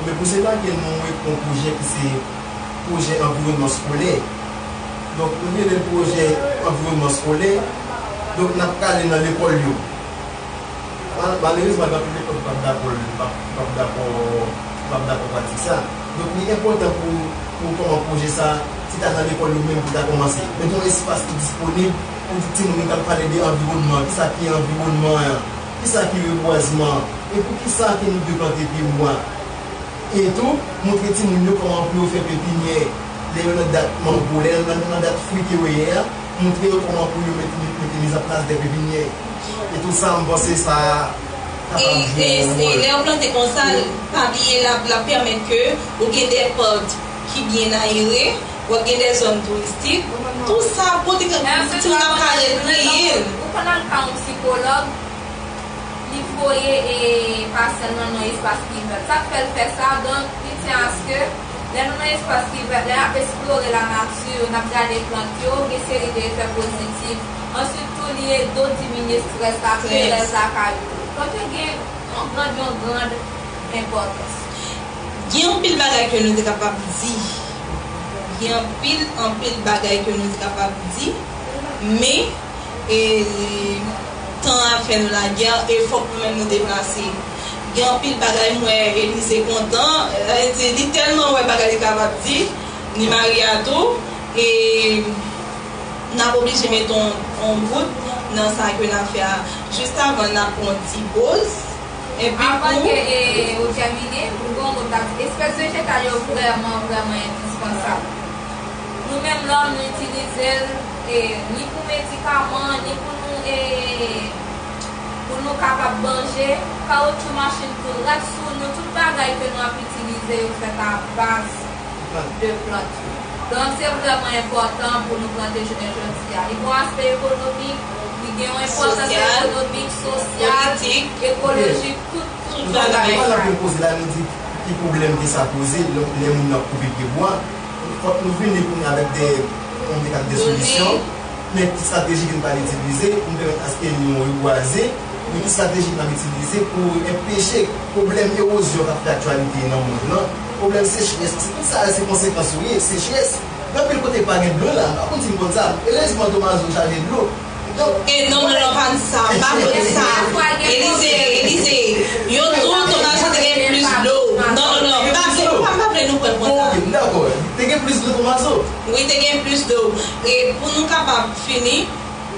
Men pou sèten ke nou met yon pwojè ki se pwojè anviwònman eskolè. Donk, nou rele l pwojè anviwònman eskolè. Donk, n ap prale nan lekòl yo. Mal-, malerezman, gen anpil lekòl ki p ap dakò, p ap, p ap dakò, p ap dakò pratik sa. Donk, li enpòtan pou, pou kòman pwojè sa, se ta nan lekòl yo menm pou ta kòmanse. Mete yon espas ki disponib pou timoun yo k ap pale de anviwònman, kisa ki anviwònman an, kisa ki rebwazman, e poukisa ke nou dwe plante pye bwa. E tou, montre timoun yo kòman pou yo fè pepinyè. Lè yo nan dat mango, lè yo nan, nan dat fwi ke yo ye a, montre yo kòman pou yo mete, mete mizanplas de pepinyè. E tou sa, m panse sa kapab jwe yon wòl. E, e, e lè yo plante konsa, pa bliye l ap, l ap pèmèt ke ou gen de pant ki byen ayere, w ap gen de zòn touristik. Tou sa, kote ke timoun ap ka rekreye l. Ou konn al ka yon sikològ, Li voye e pasyan l nan yon espas ki vè. Sa k fè l fè sa, donk, li tyen aske lè nou nan espas ki vè, lè n ap eksplore lanati, n ap gade plant yo, gen seri de efè pozitif. Answit tou, li ede w diminye estrès la, strès lakay ou. Donk, yo gen yon grand, yon grand enpòtans. Gen anpil bagay ke nou te kapab di. Gen anpil, anpil bagay ke nou te kapab di. Men, e, tan ap fè nou lagè, e fòk nou menm nou deplase. Gen anpil bagay m wè Elize kontan, e, li, li tèlman wè bagay li kapab di, ni Maria tou, e n ap oblije mete yon, yon bout nan sa ke n ap fè a. Jis avan n ap pran yon ti poz, epi Avan pou ke e, ou tèmine, m gen yon mo m t ap di. Espès vejetal yo vrèman, vrèman endispansab. Nou menm lòm, nou itilize l e, ni pou medikaman, ni pou nou e, pou nou kapab manje. Kawotchou machin tou, rad sou nou, tout bagay ke nou ap itilize yo fèt a baz de plant yo. Donk, se vrèman enpòtan pou nou plante jounen jodi a. Li gen yon aspè ekonomik, li gen yon enpòtans Sosyal, ekonomik, sosyal, politik, ekolojik, tout, tout tout bagay. Pandan ke nou poze la, nou di ki pwoblèm ke sa poze lè, lè moun nan koupe pye bwa. Fòk nou vini pou nou avèk de, yon de, de solisyon. Men ki estrateji ke nou pral itilize pou nou pèmèt aske nou rebwaze? Men ki estrateji ke n ap itilize pou enpeche pwoblèm ewozyon k ap fè aktyalite nan mond lan, pwoblèm sechrès? Paske tout sa se konsekans yo ye, sechrès. Gen anpil kote pa gen dlo la, m pa konn si n konn sa. Erezman Tomazo chaje dlo. Donk, E non, non, non, pa di sa, pa di sa. Elize, Elize, yon tou Tomazo te gen plis dlo. Non, non, non, m pa vle, m pa vle nou pran konsa. Bon, ok, m dakò. Te gen plis dlo Tomazo. Wi, te gen plis dlo. E pou nou kapab fini,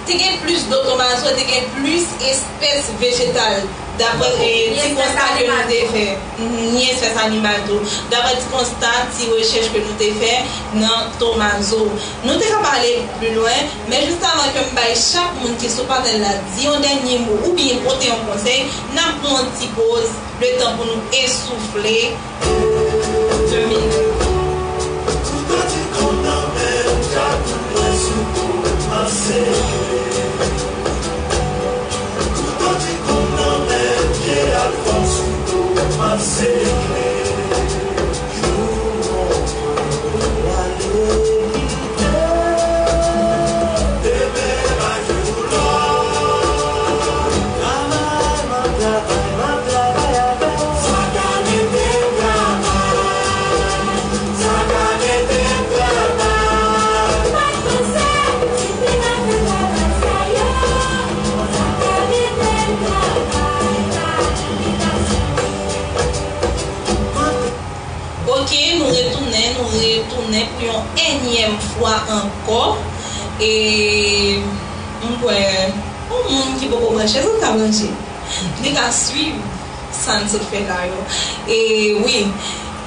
te gen plis dlo Tomazo, te gen plis espès vejetal. Daprè e, ti konsta ke nou te fè, mhm, ni espès animal tou. Daprè ti konsta, ti rechèch ke nou te fè nan Tomazo. Nou te ka pale pi lwen, men jis avan ke m bay chak moun ki sou panèl la di yon dènye mo oubyen pote yon konsèy, n ap pran yon ti poz, letan pou nou esoufle. Demi. Ok, nou retounen, nou retounen pou yon ènyèm fwa ankò. E m kwè, yon moun ki poko branche, sa ka branche. Li ka swiv sa n sot fè la yo. E wi,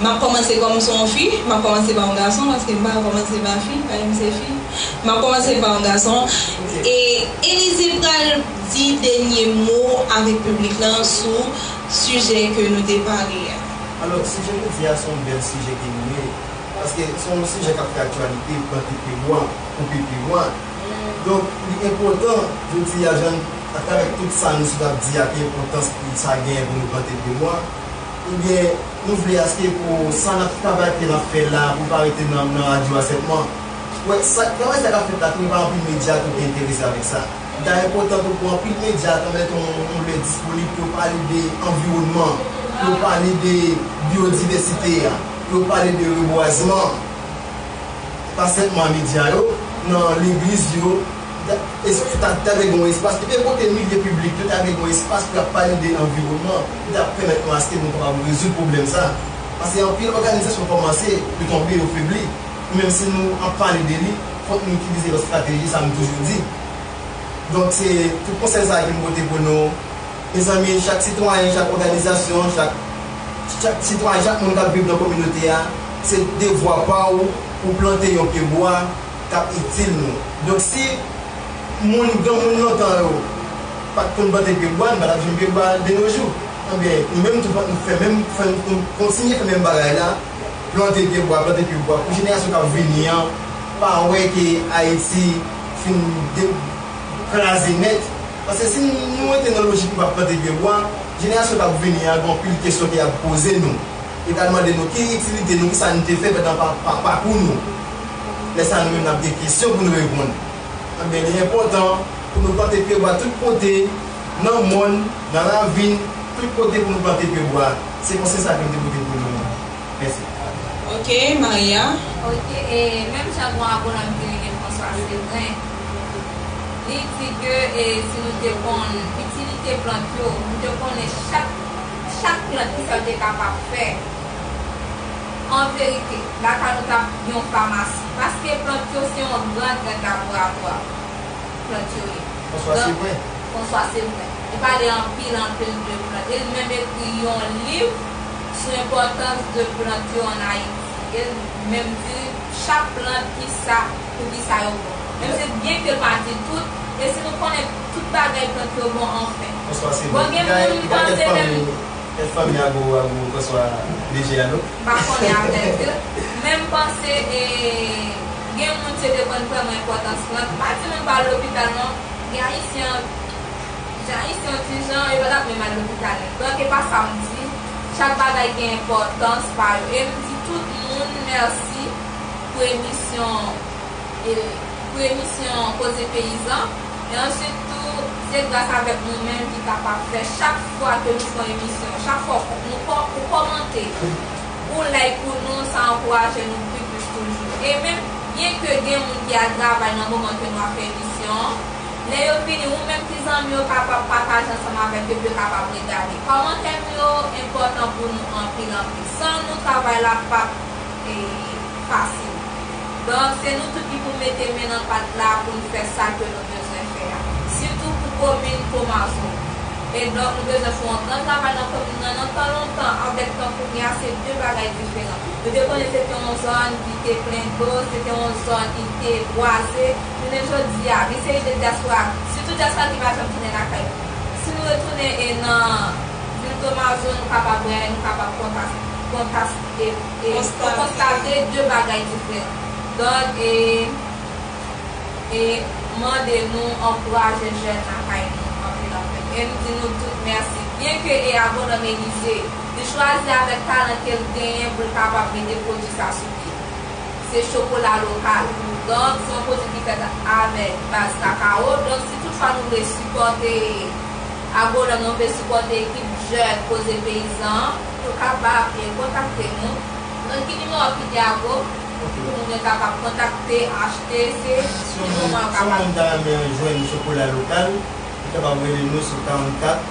m ap kòmanse kòm se yon fi, m ap kòmanse pa yon gason, paske m pa ka kòmanse pa fi, paske m se fi. M ap kòmanse pa yon gason. E Elize pral di dènye mo avèk piblik lan sou sijè ke nou te pale a. Alò, sijè jodi a se yon bèl sijè ke nou ye, paske se yon sijè k ap fè aktyalite, plante pye bwa, koupe pye bwa. Donk, li enpòtan, jodi a, jan, atravè tout sa nou sot ap di a, ki enpòtans pou sa genyen pou nou plante pye bwa, ebyen, nou vle aske pou sa n ap travay ke n ap fè la, pou pa rete nan, nan radyo a sèlman. Wè, sa, travay sa k ap fèt la, tou, pa anpil medya tou ki enterese avèk sa. Li ta enpòtan tou pou anpil medya ta mete yon, yon lè disponib pou yo pale de anviwònman, pou yo pale de byodivèsite a, pou yo pale de rebwazman. Pa sèlman medya yo, nan legliz yo, ta, es-, ta, ta dwe gen yon espas, epi kote milye piblik yo, ta dwe gen yon espas pou y ap pale de anviwònman, ki ta pèmèt nou aske nou kapab rezoud pwoblèm sa. Paske anpil òganizasyon kòmanse, yo tonbe, yo febli. Menm si nou ap pale de li, fòk nou itilize lòt estrateji, sa m toujou di. Donk, se tout konsèy sa a ke m pote pou nou. Mezanmi, chak sitwayen, chak òganizasyon, chak, chak sitwayen, chak moun k ap viv nan kominote a, se devwa pa w pou plante yon pye bwa k ap itil nou. Donk, si moun, granmoun lontan yo pa t konn plante pye bwa, nou pa t ap jwenn pye bwa de nos jours. Ebyen, nou menm tou, fòk nou fè menm, fè nou kontinye fè menm bagay la, plante pye bwa, plante pye bwa, pou jenerasyon k ap vini an pa wè ke Ayiti fin de-, kraze nèt, Paske si nou rete nan lojik nou p ap plante pye bwa, jenerasyon k ap vini an gen anpil kesyon ke y ap poze nou. E k ap mande nou ki itilite nou, kisa nou te fè pandan pa, pa, pakou nou. Lè sa a nou menm n ap gen kesyon pou nou reponn. Ebyen, li enpòtan pou nou plante pye bwa tout kote, nan mòn, nan ravin, tout kote pou nou plante pye bwa. Se konsèy sa ke m te pote pou nou. Mèsi. Ok, Maria. Ok, e menm jan gon agwonòm ki rele François Séverin, li di ke, e, si nou te konn itilite plant yo, nou te konnen chak, chak plant ki sa yo te kapab fè. An verite, lakay nou t ap yon famasi. Paske plant yo se yon gran, gran laboratwa. Plant yo ye. François Séverin. François Séverin. Li pale anpil, anpil de plant. E li menm ekri yon liv sou enpòtans de plant yo ann Ayiti. E li menm di chak plant kisa, pou kisa yo bon. Menm si byen ke l pa di tout, e si nou konnen tout bagay plant yo bon, anfen. François Séverin. Bon, gen moun panse menm Kèk fanmi a gwo, a gwo François Léger a non. M pa konnen avèk yo. Men m panse, e, gen moun se te konn vrèman enpòtans plant. M pa di moun pa al lopital non. Gen Ayisyen, jan Ayisyen yon ti jan, yo pa t ap menm al lopital. Donk, e pa sa m di. Chak bagay gen enpòtans pa yo. E m di tout moun mèsi pou emisyon e, pou emisyon Koze Peyizan. E answit tou, se gras avèk nou menm ki kapab fè chak fwa ke nou fè yon emisyon, chak fwa nou kò-, ou kòmante, ou like pou nou, sa ankouraje nou pi plis toujou. E menm, byen ke gen moun ki al travay nan moman ke nou ap fè emisyon an, lè yo vini, ou menm ki zanmi yo kapab pataje ansanm avèk yo, pou yo kapab regade. Kòmantè nou yo enpòtan pou nou anpil, anpil. San nou, travay la p ap e, fasil. Donk, se nou tout ki pou mete men nan pat la pou n fè sa ke nou bezwen fè a. Sitou pou komin Tomazon. E donk, nou bezwen fè yon gran travay nan komin nan. Nan tan lontan, avèk tan kounye a, se de bagay diferan. Nou te konnen se te yon zòn ki te plen dlo, se te yon zòn ki te bwaze. Jounen jodi a, gen seri de dyaspora, sitou dyaspora ki pa janm tounen lakay yo. Si nou retounen e nan vil Tomazon, nou kapab wè, nou kapab kontas-, kontas-, e, e, nou konstate de bagay diferan. Donk, e, e mande nou ankouraje jèn lakay nou anpil, anpil. E m di nou tout mèsi. Byen ke e agwonòm Elize, li chwazi avèk talan ke l genyen pou l kapab mete pwodui sa sou pye. Se chokola lokal. Donk, se yon pwodui ki fèt avèk baz kakao. Donk, si toutfwa nou vle sipòte agwonòm, nou vle sipòte ekip jèn Koze Peyizan an, nou kapab vin kontakte nou. Donk, ki nimewo ki te Agwo, pou nou kapab kontakte, achte, se nimewo a kapab. Si yon moun ta renmen jwenn chokola lokal, li kapab rele nou sou karannkat,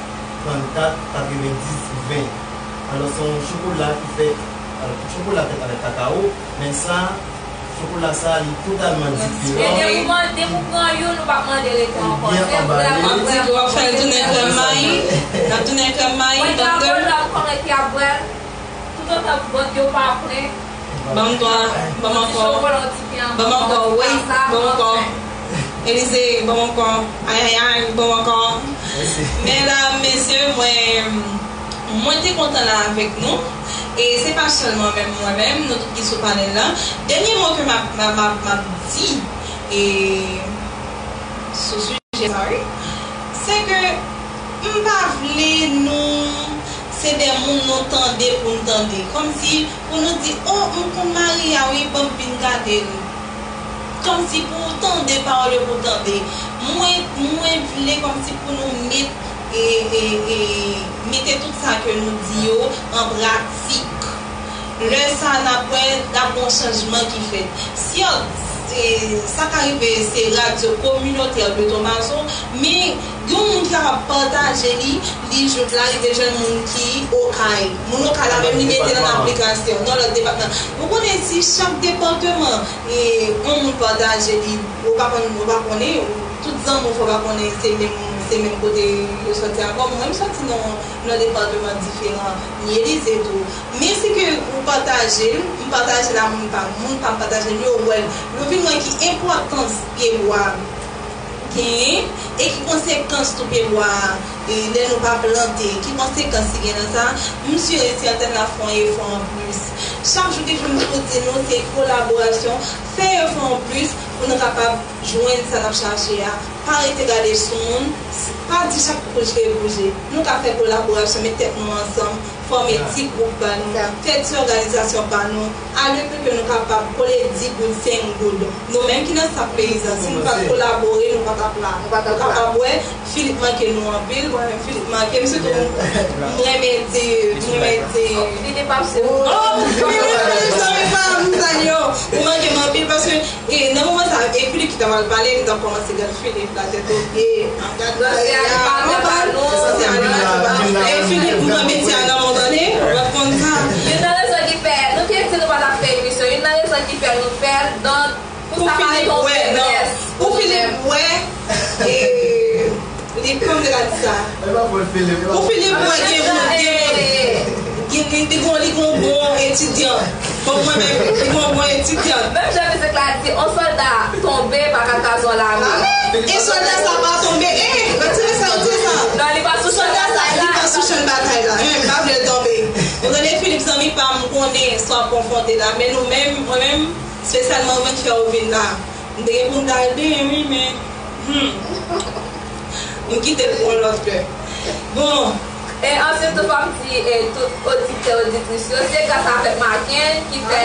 trannkat, katrevendis, ven. Alò, se yon chokola ki fèt, alò, tout chokola fèt avèk kakao, men sa, chokola sa, li totalman diferan. E depi w mande, depi w pran youn, ou p ap mande rete ankò. Byen anbale. W ap di ke w ap fè l tounen krèm mayi, l ap tounen krèm mayi, donk, mwen, donk, kòman ki ap bwè l, toutotan vant yo pa plen, Ban m twa, ban m ankò, ban m ankò, wi, ban m ankò. Elize, ban m ankò. Ayayay, ban m ankò. Medam, mesye, mwen, mwen te kontan la avèk nou. E se pa sèlman menm mwen menm, nou tout ki sou panèl la. Dènye mo ke m ap, m ap, m ap, m ap di, e, sou sijè sa, wi, se ke m pa vle nou se de moun nou tande pou n tande. Kòmsi pou nou di, "O, m konn Maria, wi, ban m vin gade l." Kòmsi pou w tande pawòl yo pou w tande. Mwen, mwen vle kòmsi pou nou met, e, e, e, mete tout sa ke nou di yo an pratik. Lè sa a, n ap wè, n ap gen yon chanjman ki fèt. Si yo, e, sa ka rive, se radyo kominotè de Tomazo, men yon moun ki kapab pataje li, li jwenn, l arive jwenn moun ki Okay. Moun Okay la menm, li mete l an aplikasyon nan lòt depatman. Ou konnen si chak depatman, e, yon moun pataje li, ou pa konn, ou pa konnen, tout zanmi w fè w pa konnen se menm, se menm kote yo sòti ankò. Mwen, m sòti nan, nan depatman diferan, ni Elize tou. Men si ke ou pataje l, m pataje l a moun pa m, moun pa m pataje l, yo wè l, yo vin wè ki enpòtans pye bwa. genyen e ki konsekans tou pyebwa a, e lè nou pa plante, ki konsekans ki gen nan sa, m sire si antèn la fè yon efò anplis. Chak jou ki vin pou di nou se kolaborasyon, fè efò anplis pou nou kapab jwenn sa n ap chache a. Pa rete gade sou moun, pa di chak kouch ke bouje. Nou ka fè kolaborasyon, met tèt nou ansanm, fòme ti gwoup pa nou, fè ti òganizasyon pa nou, aleke nou kapab kole dis goud, senk goud. Nou menm ki nan Sap Peyizan, si nou pa t kolabore, nou pa t ap la. Nou kapab wè, Philippe manke nou anpil, mwen menm Philippe manke m, sitou m renmen di, m renmen di. Philippe ap se ou. Oh, Philippe, Philippe, zanmi pa m, sa yo. Ou manke m anpil paske E nan moman sa, e Philippe ki ta pral pale, m t ap kòmanse gad Philippe la, tèt oke, m ap gad Maria, m ap gad Maria, e Philippe, m pran metye a nan mwen, tande, w ap konn sa. Youn nan rezon ki fè, nou te di nou pa t ap fè emisyon, youn nan rezon ki fè nou fè l, donk, pou sa pa reton feblès pou Philippe wè, e, Li kòm de la di sa. Pou Philippe wè gen moun, gen moun. Gen, li, li gon, li gon bon etidyan. Bon, mwen menm, li gon bon etidyan. Menm jan mizik la di, on sòlda tonbe pa ka kraze on lame. E sòlda sa pa tonbe, e, retire sa, retire sa. Non, li pa sou chan batay la. Sòlda sa, li pa sou chan batay la. E, m pa vle l tonbe. Ou tande, Philippe, zanmi pa m, m konnen sa w ap konfwonte la, men nou menm, mwen menm, espesyalman, mwen ki fè w vin la. M te gen pou m t al benyen, wi, men, hmm. M kite l pou yon lòt lè. Bon. E answit tou, fò m di, e, tout oditè, oditris yo, se gras avèk Maken ki fè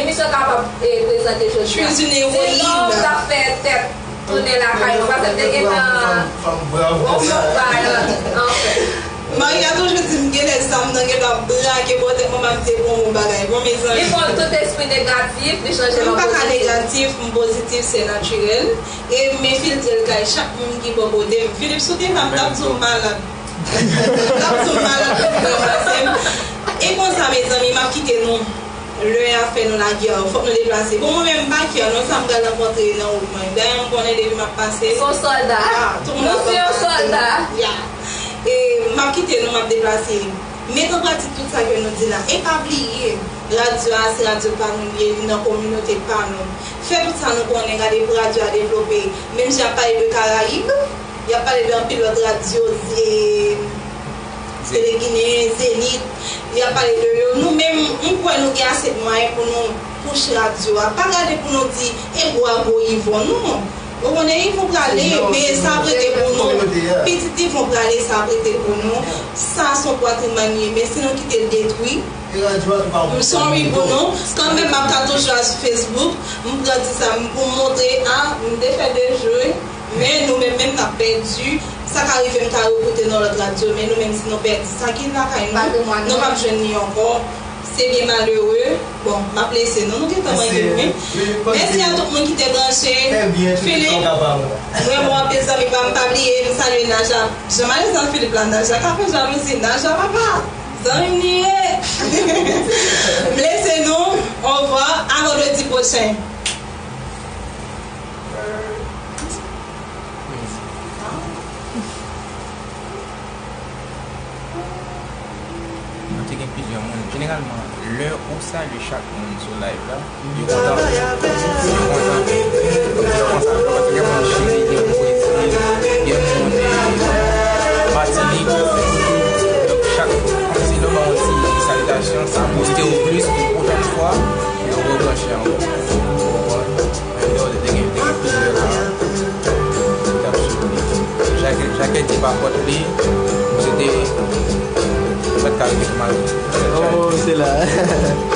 emisyon kapab, e, prezante jodi a. Sinon, m t ap fè tèt tounen lakay mwen, paske m te gentan yon bon bagay, anfen. Maria toujou di m genlè zam nan genlè ap brake bò tèt mwen, m ap di bon, bon bagay. Bon, mezanmi. Li pran tout espri negatif, li chanje l an pozitif. M pa ka negatif, m pozitif, se natirèl. E m enfiltre l kay chak moun ki bò kote m. Philippe, si w te la, m t ap di w malad. M t ap di w malad pou w ranmase m. E konsa, mezanmi, m ap kite nou. Lè a fè nou lagè, fòk nou deplase. Bon, mwen menm, m pa kè, non, sa m pral rankontre nan wout mwen. Dayè, m konnen depi m ap pase. Se yon sòlda. Ah, tout moun ap pase. Nou se yon sòlda. Ya. E m ap kite nou, m ap deplase. Met an pratik tout sa ke nou di la. E pa bliye, radyo a se radyo pa nou li ye, li nan kominote pa nou. Fè tout sa nou konnen, gade pou radyo a devlope. Menm jan y ap pale de Karayib, y ap pale de anpil lòt radyo, e, Tele Ginen, Zenith, y ap pale de yo. Nou menm, m kwè nou gen ase de mwayen pou nou pous radyo a. Pa gade pou nou di, e gwo a gwo Yvon, non. Ou konnen Yvon prale, men sa ap rete pou nou. Pitit Yvon prale, sa ap rete pou nou. Sa se yon patrimwàn li ye, men si nou kite l detwi, m sorry pou nou. Kanmenm, m ap ka toujou al sou Facebook, m pran ti sa m pou m montre, a, m te fè de jou, men nou menm, menm n ap pèdi. Sa ka rive, m ka rekrite nan lòt radyo, men nou menm, si nou pèdi sa ki lakay nou, nou p ap jwenn li ankò. Se byen malere. Bon, m ap lese nou. Nou gentan manje, wi. Mèsi a tout moun ki te branche. Philippe, mwen bon anpil zanmi pa m, pa bliye, m salye Naja. Jan Marie Philippe la, Naja ka fè jalouzi. Naja, papa, zanmi m li ye. M lese nou. Ovwa. A vandredi pwochen. Nou te gen plizyè moun. Jeneralman, lè ou salye chak moun sou live la, yo kontan. Yo kontan. Yo kontan. Paske gen moun Chili, gen moun Brezil, gen moun, eh, Matinik. Donk, chak, kòmsi nou ba yon ti salitasyon, sa booste w plis pou pwochèn fwa, yo rebranche ankò. Ou konprann? Menm lè w te gen, te gen plizyè la, t ap swiv li. Jacques, Jacques di pa fòt li, misye te, pa t ka rive pou mal. Oh, se la.